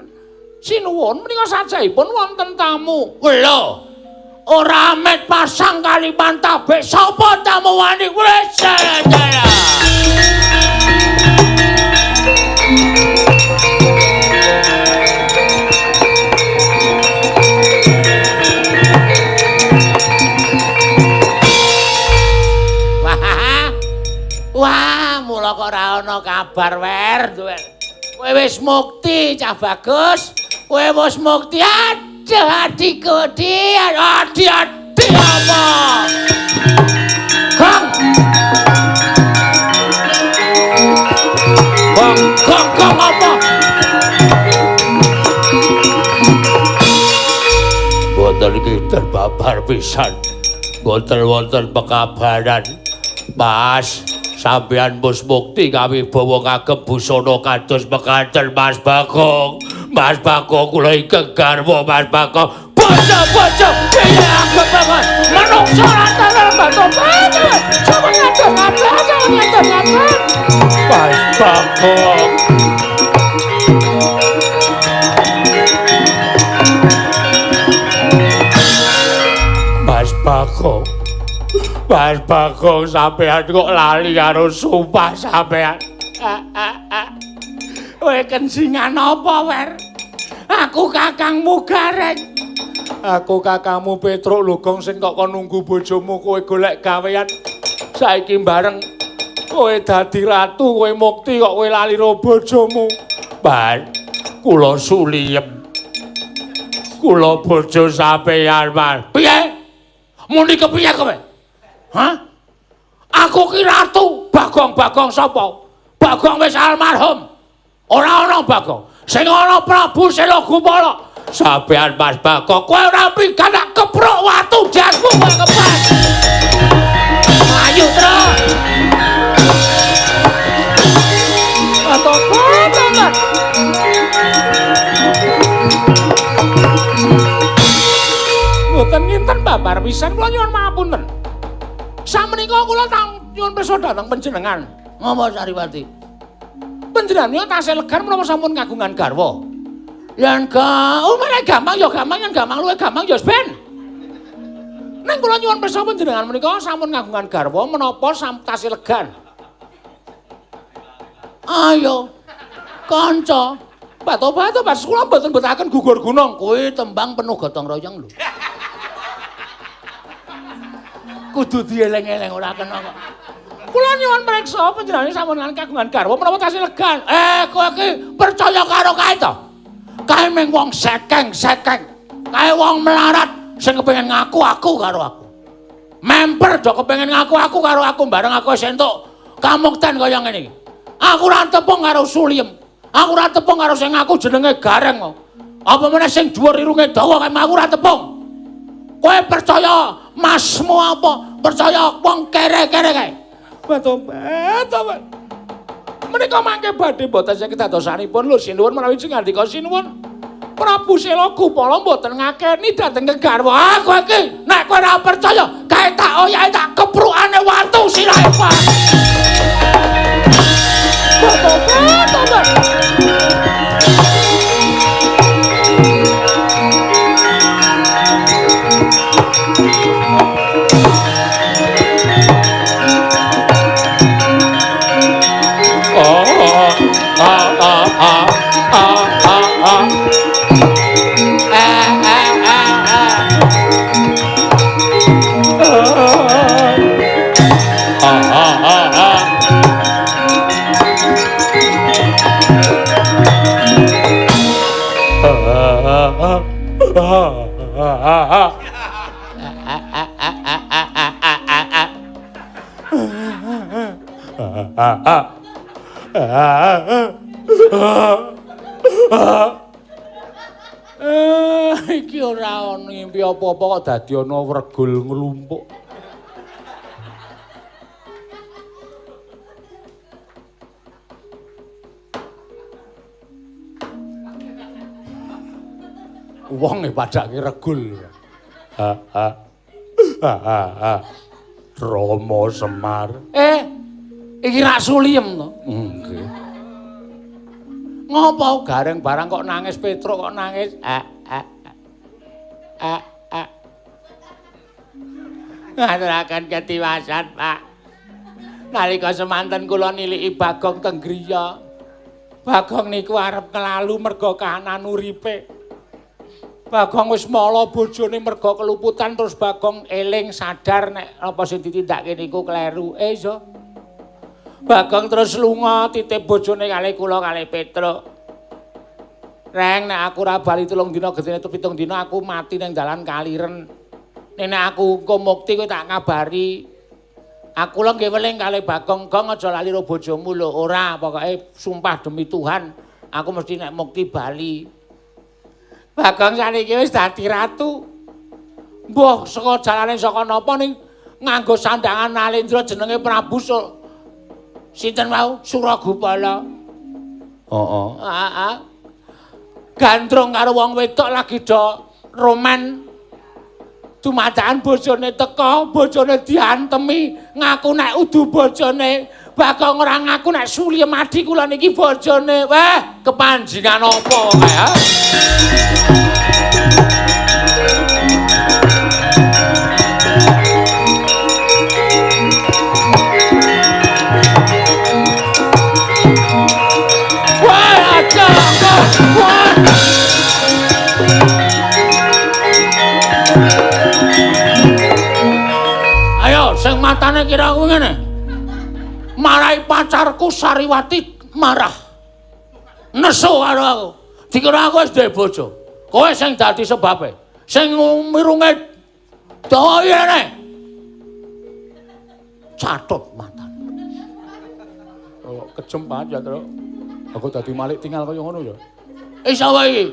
Sinuwun menika sajahipun wonten tamu. Lho. Ora amet pasang kaliman tabik sapa tamu wani wis. Wah, mula kok ora ana kabar wer, duwe. Kowe wis mukti, cah bagus. Kowe wis mukti. Aduh, adikku, adi-adi apa? Gong. Gong, gong, gong apa? Boten iki terbabar pisan. Boten wonten pekabaran. Mas, sampeyan wis mukti kawibawa kagem busana kados mekaten Mas Bagong. Mas Bagong kula ingkang garwa Mas Bagong. Bocah-bocah piye agem banget. Manungsa rata batu-batu. Coba ngatur-ngatur, coba ngatur-ngatur. Mas Bagong. Mas Bagong. Mas Bagong sampean kok lali karo sumpah sampean. Kowe kensingan apa, Wer? Aku kakangmu Gareng. Aku kakangmu Petruk lho, Gong, sing kok kon nunggu bojomu kowe golek gawean. Saiki bareng kowe dadi ratu, kowe mukti kok kowe lali ro bojomu. Mas, kula suliyem. Kula bojo sampean, Mas. Piye? Muni kepiye kowe? Hah? Aku ki ratu. Bagong-bagong sapa? Bagong wis almarhum. Ora ana Bagong. Sing ana Prabu Sela Gupala. Sampeyan Mas Bagong, kowe ora pikan tak keprok watu jasmu kowe kepas. Ayo, Tru. Ato-ato. Mboten nginten babar pisan kula nyuwun pangapunten. Samenika kula nyuwun pirsa dhateng panjenengan. Ngapa Sariwati? Panjenengan tasih legan menapa sampun kagungan garwa? Yen ga, oh malah gampang ya gampang, yen gampang luwih gampang ya ben. Ning kula nyuwun pirsa panjenengan menika sampun kagungan garwa menapa tasih legan? Ayo. Kanca. Batu-batu pas kula mboten mbetaken gugur gunung. Kuwi tembang penuh gotong royong lho. Kudu dieling-eling ora kena kok. Kula nyuwun mreksa panjenengane sampun kagungan garwa menapa tasih legan. Kowe iki percaya karo kae to? Kae mung wong sekeng-sekeng. Kae wong melarat sing kepengin ngaku aku karo aku. Memper do kepengin ngaku aku karo aku bareng aku wis entuk kamukten kaya ngene iki. Aku ora tepung karo Suliem. Aku ora tepung karo sing ngaku jenenge Gareng. Apa meneh sing dhuwur irunge dawa kae aku ora tepung. Kowe percaya masmu apa? Percaya wong kere-kere kae. Batu-batu. Menika mangke badhe mboten saged dadosanipun lho sinuwun menawi sing ngandika sinuwun. Prabu Sela Gupala mboten ngakeni dhateng kegarwa. Kowe iki nek kowe ora percaya, kae tak oyahe tak keprukane watu sirahe, Pak. Batu-batu. Iki ora ana ngimpi apa-apa kok dadi ana wregul nglumpuk. Wong e padake regul. Ha ha. Ha ha ha. Rama Semar. Iki rak Suliem to? Nggih. Ngopo gareng barang kok nangis Petruk kok nangis? A a a a. Ngaturaken ketiwasan, Pak. Nalika semanten kula niliki Bagong teng griya. Bagong niku arep kelalu merga kahanan uripe. Bagong wis mala bojone merga keluputan terus Bagong eling sadar nek apa sing ditindakake niku kleru. Iso. Bagong terus lunga titip bojone kalih kula kalih Petruk. Reng nek aku ora bali 3 dina gedene 7 dina aku mati ning dalan Kaliren. Nek aku engko mukti kowe tak kabari. Aku lho nggih weling kalih Bagong, Gong aja lali ro bojomu lho. Ora, pokoke sumpah demi Tuhan aku mesti nek mukti bali. Bagong saniki wis dadi ratu. Mbuh saka jalane saka napa ning nganggo sandangan Nalendra jenenge Prabu sinten wau Suragupala. Heeh. Heeh. Gandrung karo wong wedok lagi do roman. Dumadakan bojone teka, bojone diantemi, ngaku nek udu bojone. Bagong ora ngaku nek Suliem adi kula niki bojone. Wah, kepanjingan apa kae ha? Wah, aja wah. Ayo, sing matane kira aku ngene. Marai pacarku Sariwati marah. Nesu karo aku. Dikira aku wis duwe bojo. Kowe sing dadi sebabe. Sing mirunge dawa rene. Catut matane. Oh, kejem banget ya, Truk. Aku dadi malik tinggal kaya ngono ya. Iso wae iki.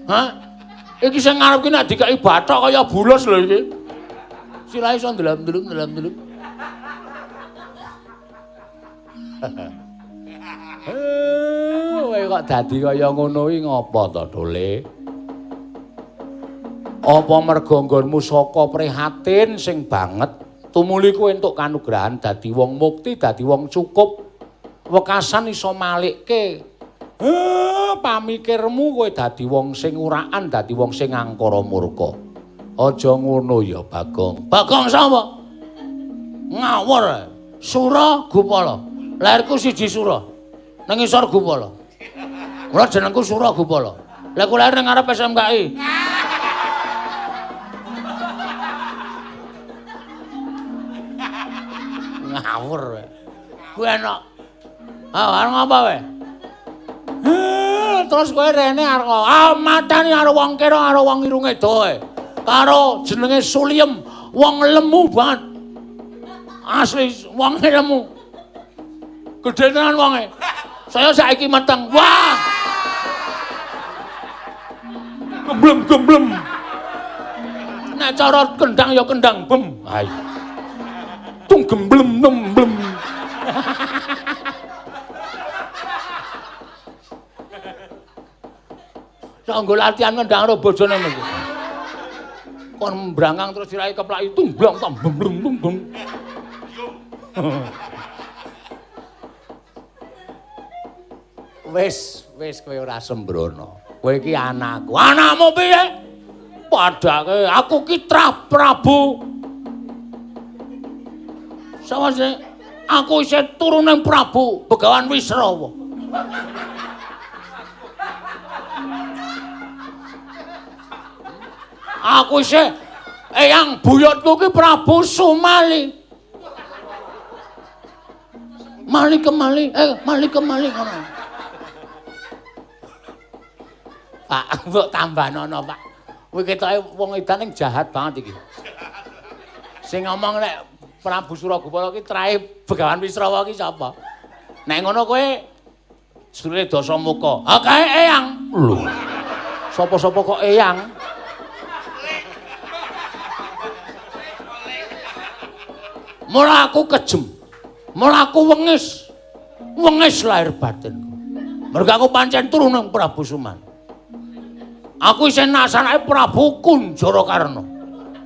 Hah? Iki sing ngarep ki nek dikeki bathok kaya bulus lho iki. Sirahe iso ndelem-ndelem. Kowe kok dadi kaya ngono iki ngapa to, Dole? Apa merga nggonmu saka prihatin sing banget tumuli kowe entuk kanugrahan dadi wong mukti, dadi wong cukup, wekasan iso malikke. Pamikirmu kowe dadi wong sing urakan, dadi wong sing angkara murka. Aja ngono ya, Bagong. Bagong sapa? Ngawur. Sura Gupala. Lahirku siji Sura. Nang ngisor Gupala. Mula jenengku Sura Gupala. Lah ku lahir nang ngarep SMKI. Ngawur kowe. Kuwi enak. Ah, arep ngapa kowe? Terus kowe rene arep matani karo wong kira karo wong irunge doe. Karo jenenge Suliem, wong lemu banget. Asli wonge lemu. Gedhe tenan wonge. Saya saiki meteng. Wah. Gemblem-gemblem. Nek cara kendang ya kendang bem. Ayo. Tung gemblem nemblem. Nggo latihan ngendang karo bojone mengko. Kon mbrangkang terus sirahe keplaki tumblong tom blem blem blem. Wis, wis kowe ora sembrono. Kowe iki anakku. Anakmu piye? Padake aku ki Trah Prabu. Sapa sih? Aku isih turuning Prabu Begawan Wisrawa. Aku isih eyang buyutku ki Prabu Sumali. Mali kemali, mali kemali ngono. Pak, mbok tambahnono, Pak. Kuwi ketoke wong edan ning jahat banget iki. Sing ngomong nek Prabu Suragupala ki trahe Begawan Wisrawa ki sapa? Nek ngono kowe sedulure Dasamuka. Ha kae eyang. Lho. Sapa-sapa kok eyang? Mula aku kejem. Mula aku wengis. Wengis lahir batinku. Mergo aku pancen turunan Prabu Suman. Aku isih nasanake Prabu Kunjarakarna.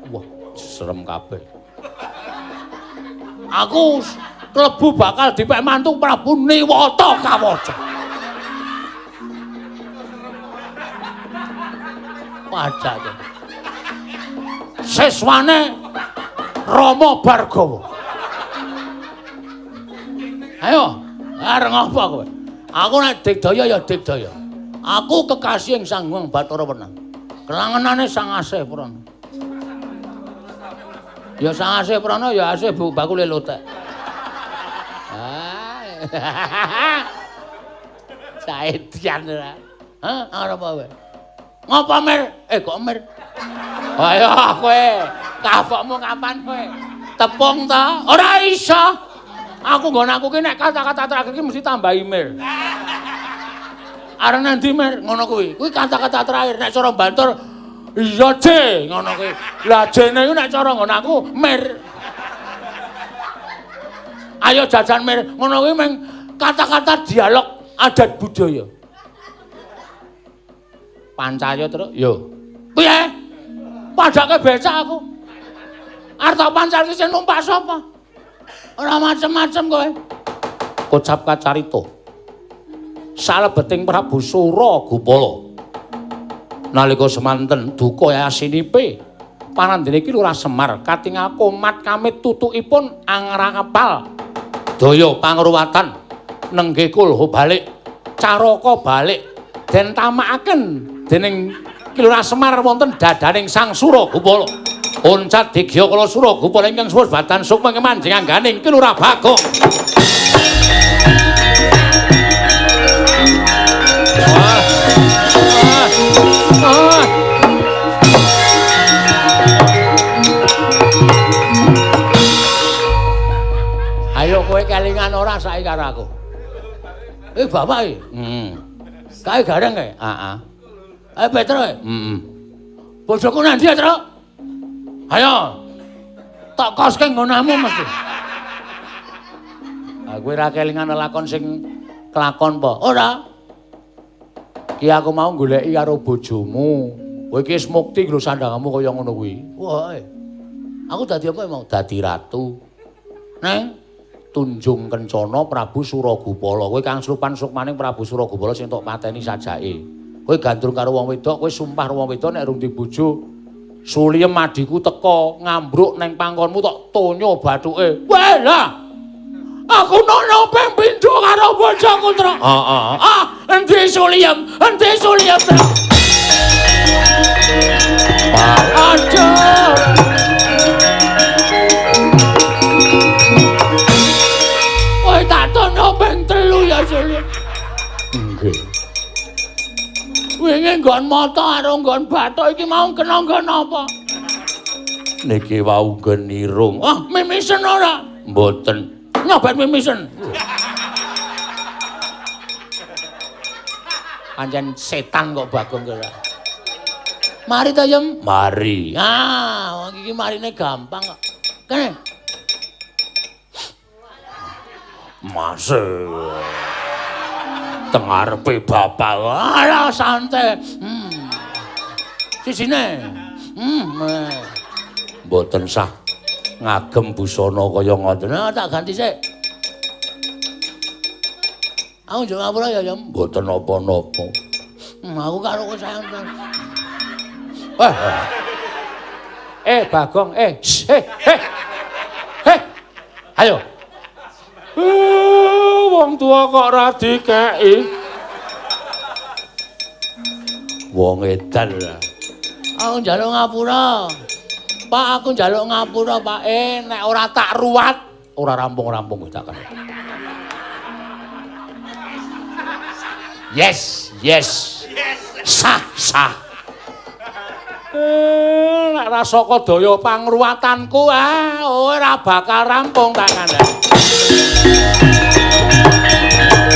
Wah, serem kabeh. Aku klebu bakal dipek mantu Prabu Niwata Kawaca. Pajake. Siswane Rama Bargawa. Ayo, arep ngapa kowe? Aku nek digdaya ya digdaya. Aku kekasih ing Sang Hyang Bathara Wenang. Kelangenane Sang Asih Prana. Ya Sang Asih Prana ya asih bu bakule lotek. Ah. Saedian ora. Hah, arep apa kowe? Ngapa Mir? Eh kok Mir? Ayo kowe, kapokmu kapan kowe? Tepung ta? Ora iso. Aku nggon aku ki nek kata-kata terakhir ki mesti tambahi Mir. Arep nang ndi Mir? Ngono kuwi. Kuwi kata-kata terakhir nek cara Bantur iya J ngono kuwi. Lah jene iku nek cara nggon aku Mir. Ayo jajan Mir. Ngono kuwi meng kata-kata dialog adat budaya. Pancaya terus yo. Piye? Padake becak aku. Arep tak pancal ki sing numpak sapa? Ora macem-macem kowe. Kocap kacarita. Salebeting Prabu Suragupala. Nalika semanten duka yasinipe panandene iki Lurah Semar katingal komat kamit tutukipun angrangepal daya pangruwatan nenggih kulha balik caraka balik den tamakaken dening Ki Lurah Semar wonten dadaning Sang Suragupala. Oncat digya kala Suragupala ingkang suwus badan sukma manjing angganing Ki Lurah Bagong. Ayo kowe kelingan ora saiki karo aku. Eh bapak iki. Heeh. Kae gareng kae? Heeh. Ayo Petro. Heeh. Bojoku nang ndi, Tru? Ayo. Tak koske nggonamu mesti. Ha kowe ora kelingan lelakon sing kelakon apa? Ora. Ki aku mau goleki karo bojomu. Kowe iki wis mukti lho sandangamu kaya ngono kuwi. Wah. Aku dadi apa mau? Dadi ratu. Neng Tunjung Kencana Prabu Suragupala. Kowe kang slupan sukmaning Prabu Suragupala sing tok pateni sajake. Kowe gandrung karo wong wedok, kowe sumpah karo wong wedok nek rung di bojo suliem adhiku teka ngambruk neng pangkonmu tok tonyo bathuke. Weh lah. Aku nono ping pindho karo bojoku, Tru. Heeh. Ah, endi suliem? Endi suliem, Tru? Aduh. Kowe tak tono ping 3 ya, Suliem. Nggih. Wingi nggon mata karo nggon bathuk iki mau kena nggon apa? Niki wau nggon irung. Ah, mimisen ora? Mboten. Nyobat mimisen. Pancen setan kok Bagong kira. Mari ta, Yem? Mari. Ah, wong iki marine gampang kok. Kene. Mas. Teng ngarepe bapak. Alah santai. Sisine. Mboten sah ngagem busana kaya ngoten. Ah, tak ganti sik. Aku njaluk ngapura ya, Yem. Mboten napa-napa. Aku karo kowe sayang. Eh, Bagong, eh. Eh, eh. Ayo. Wong tua kok ora dikeki. Wong edan. Aku njaluk ngapura. Pak, aku njaluk ngapura, Pak. Nek ora tak ruwat, ora rampung-rampung tak kan. Yes, yes. Sah, sah. Nek ra saka daya pangruwatanku, ah, ora bakal rampung tak kandhani.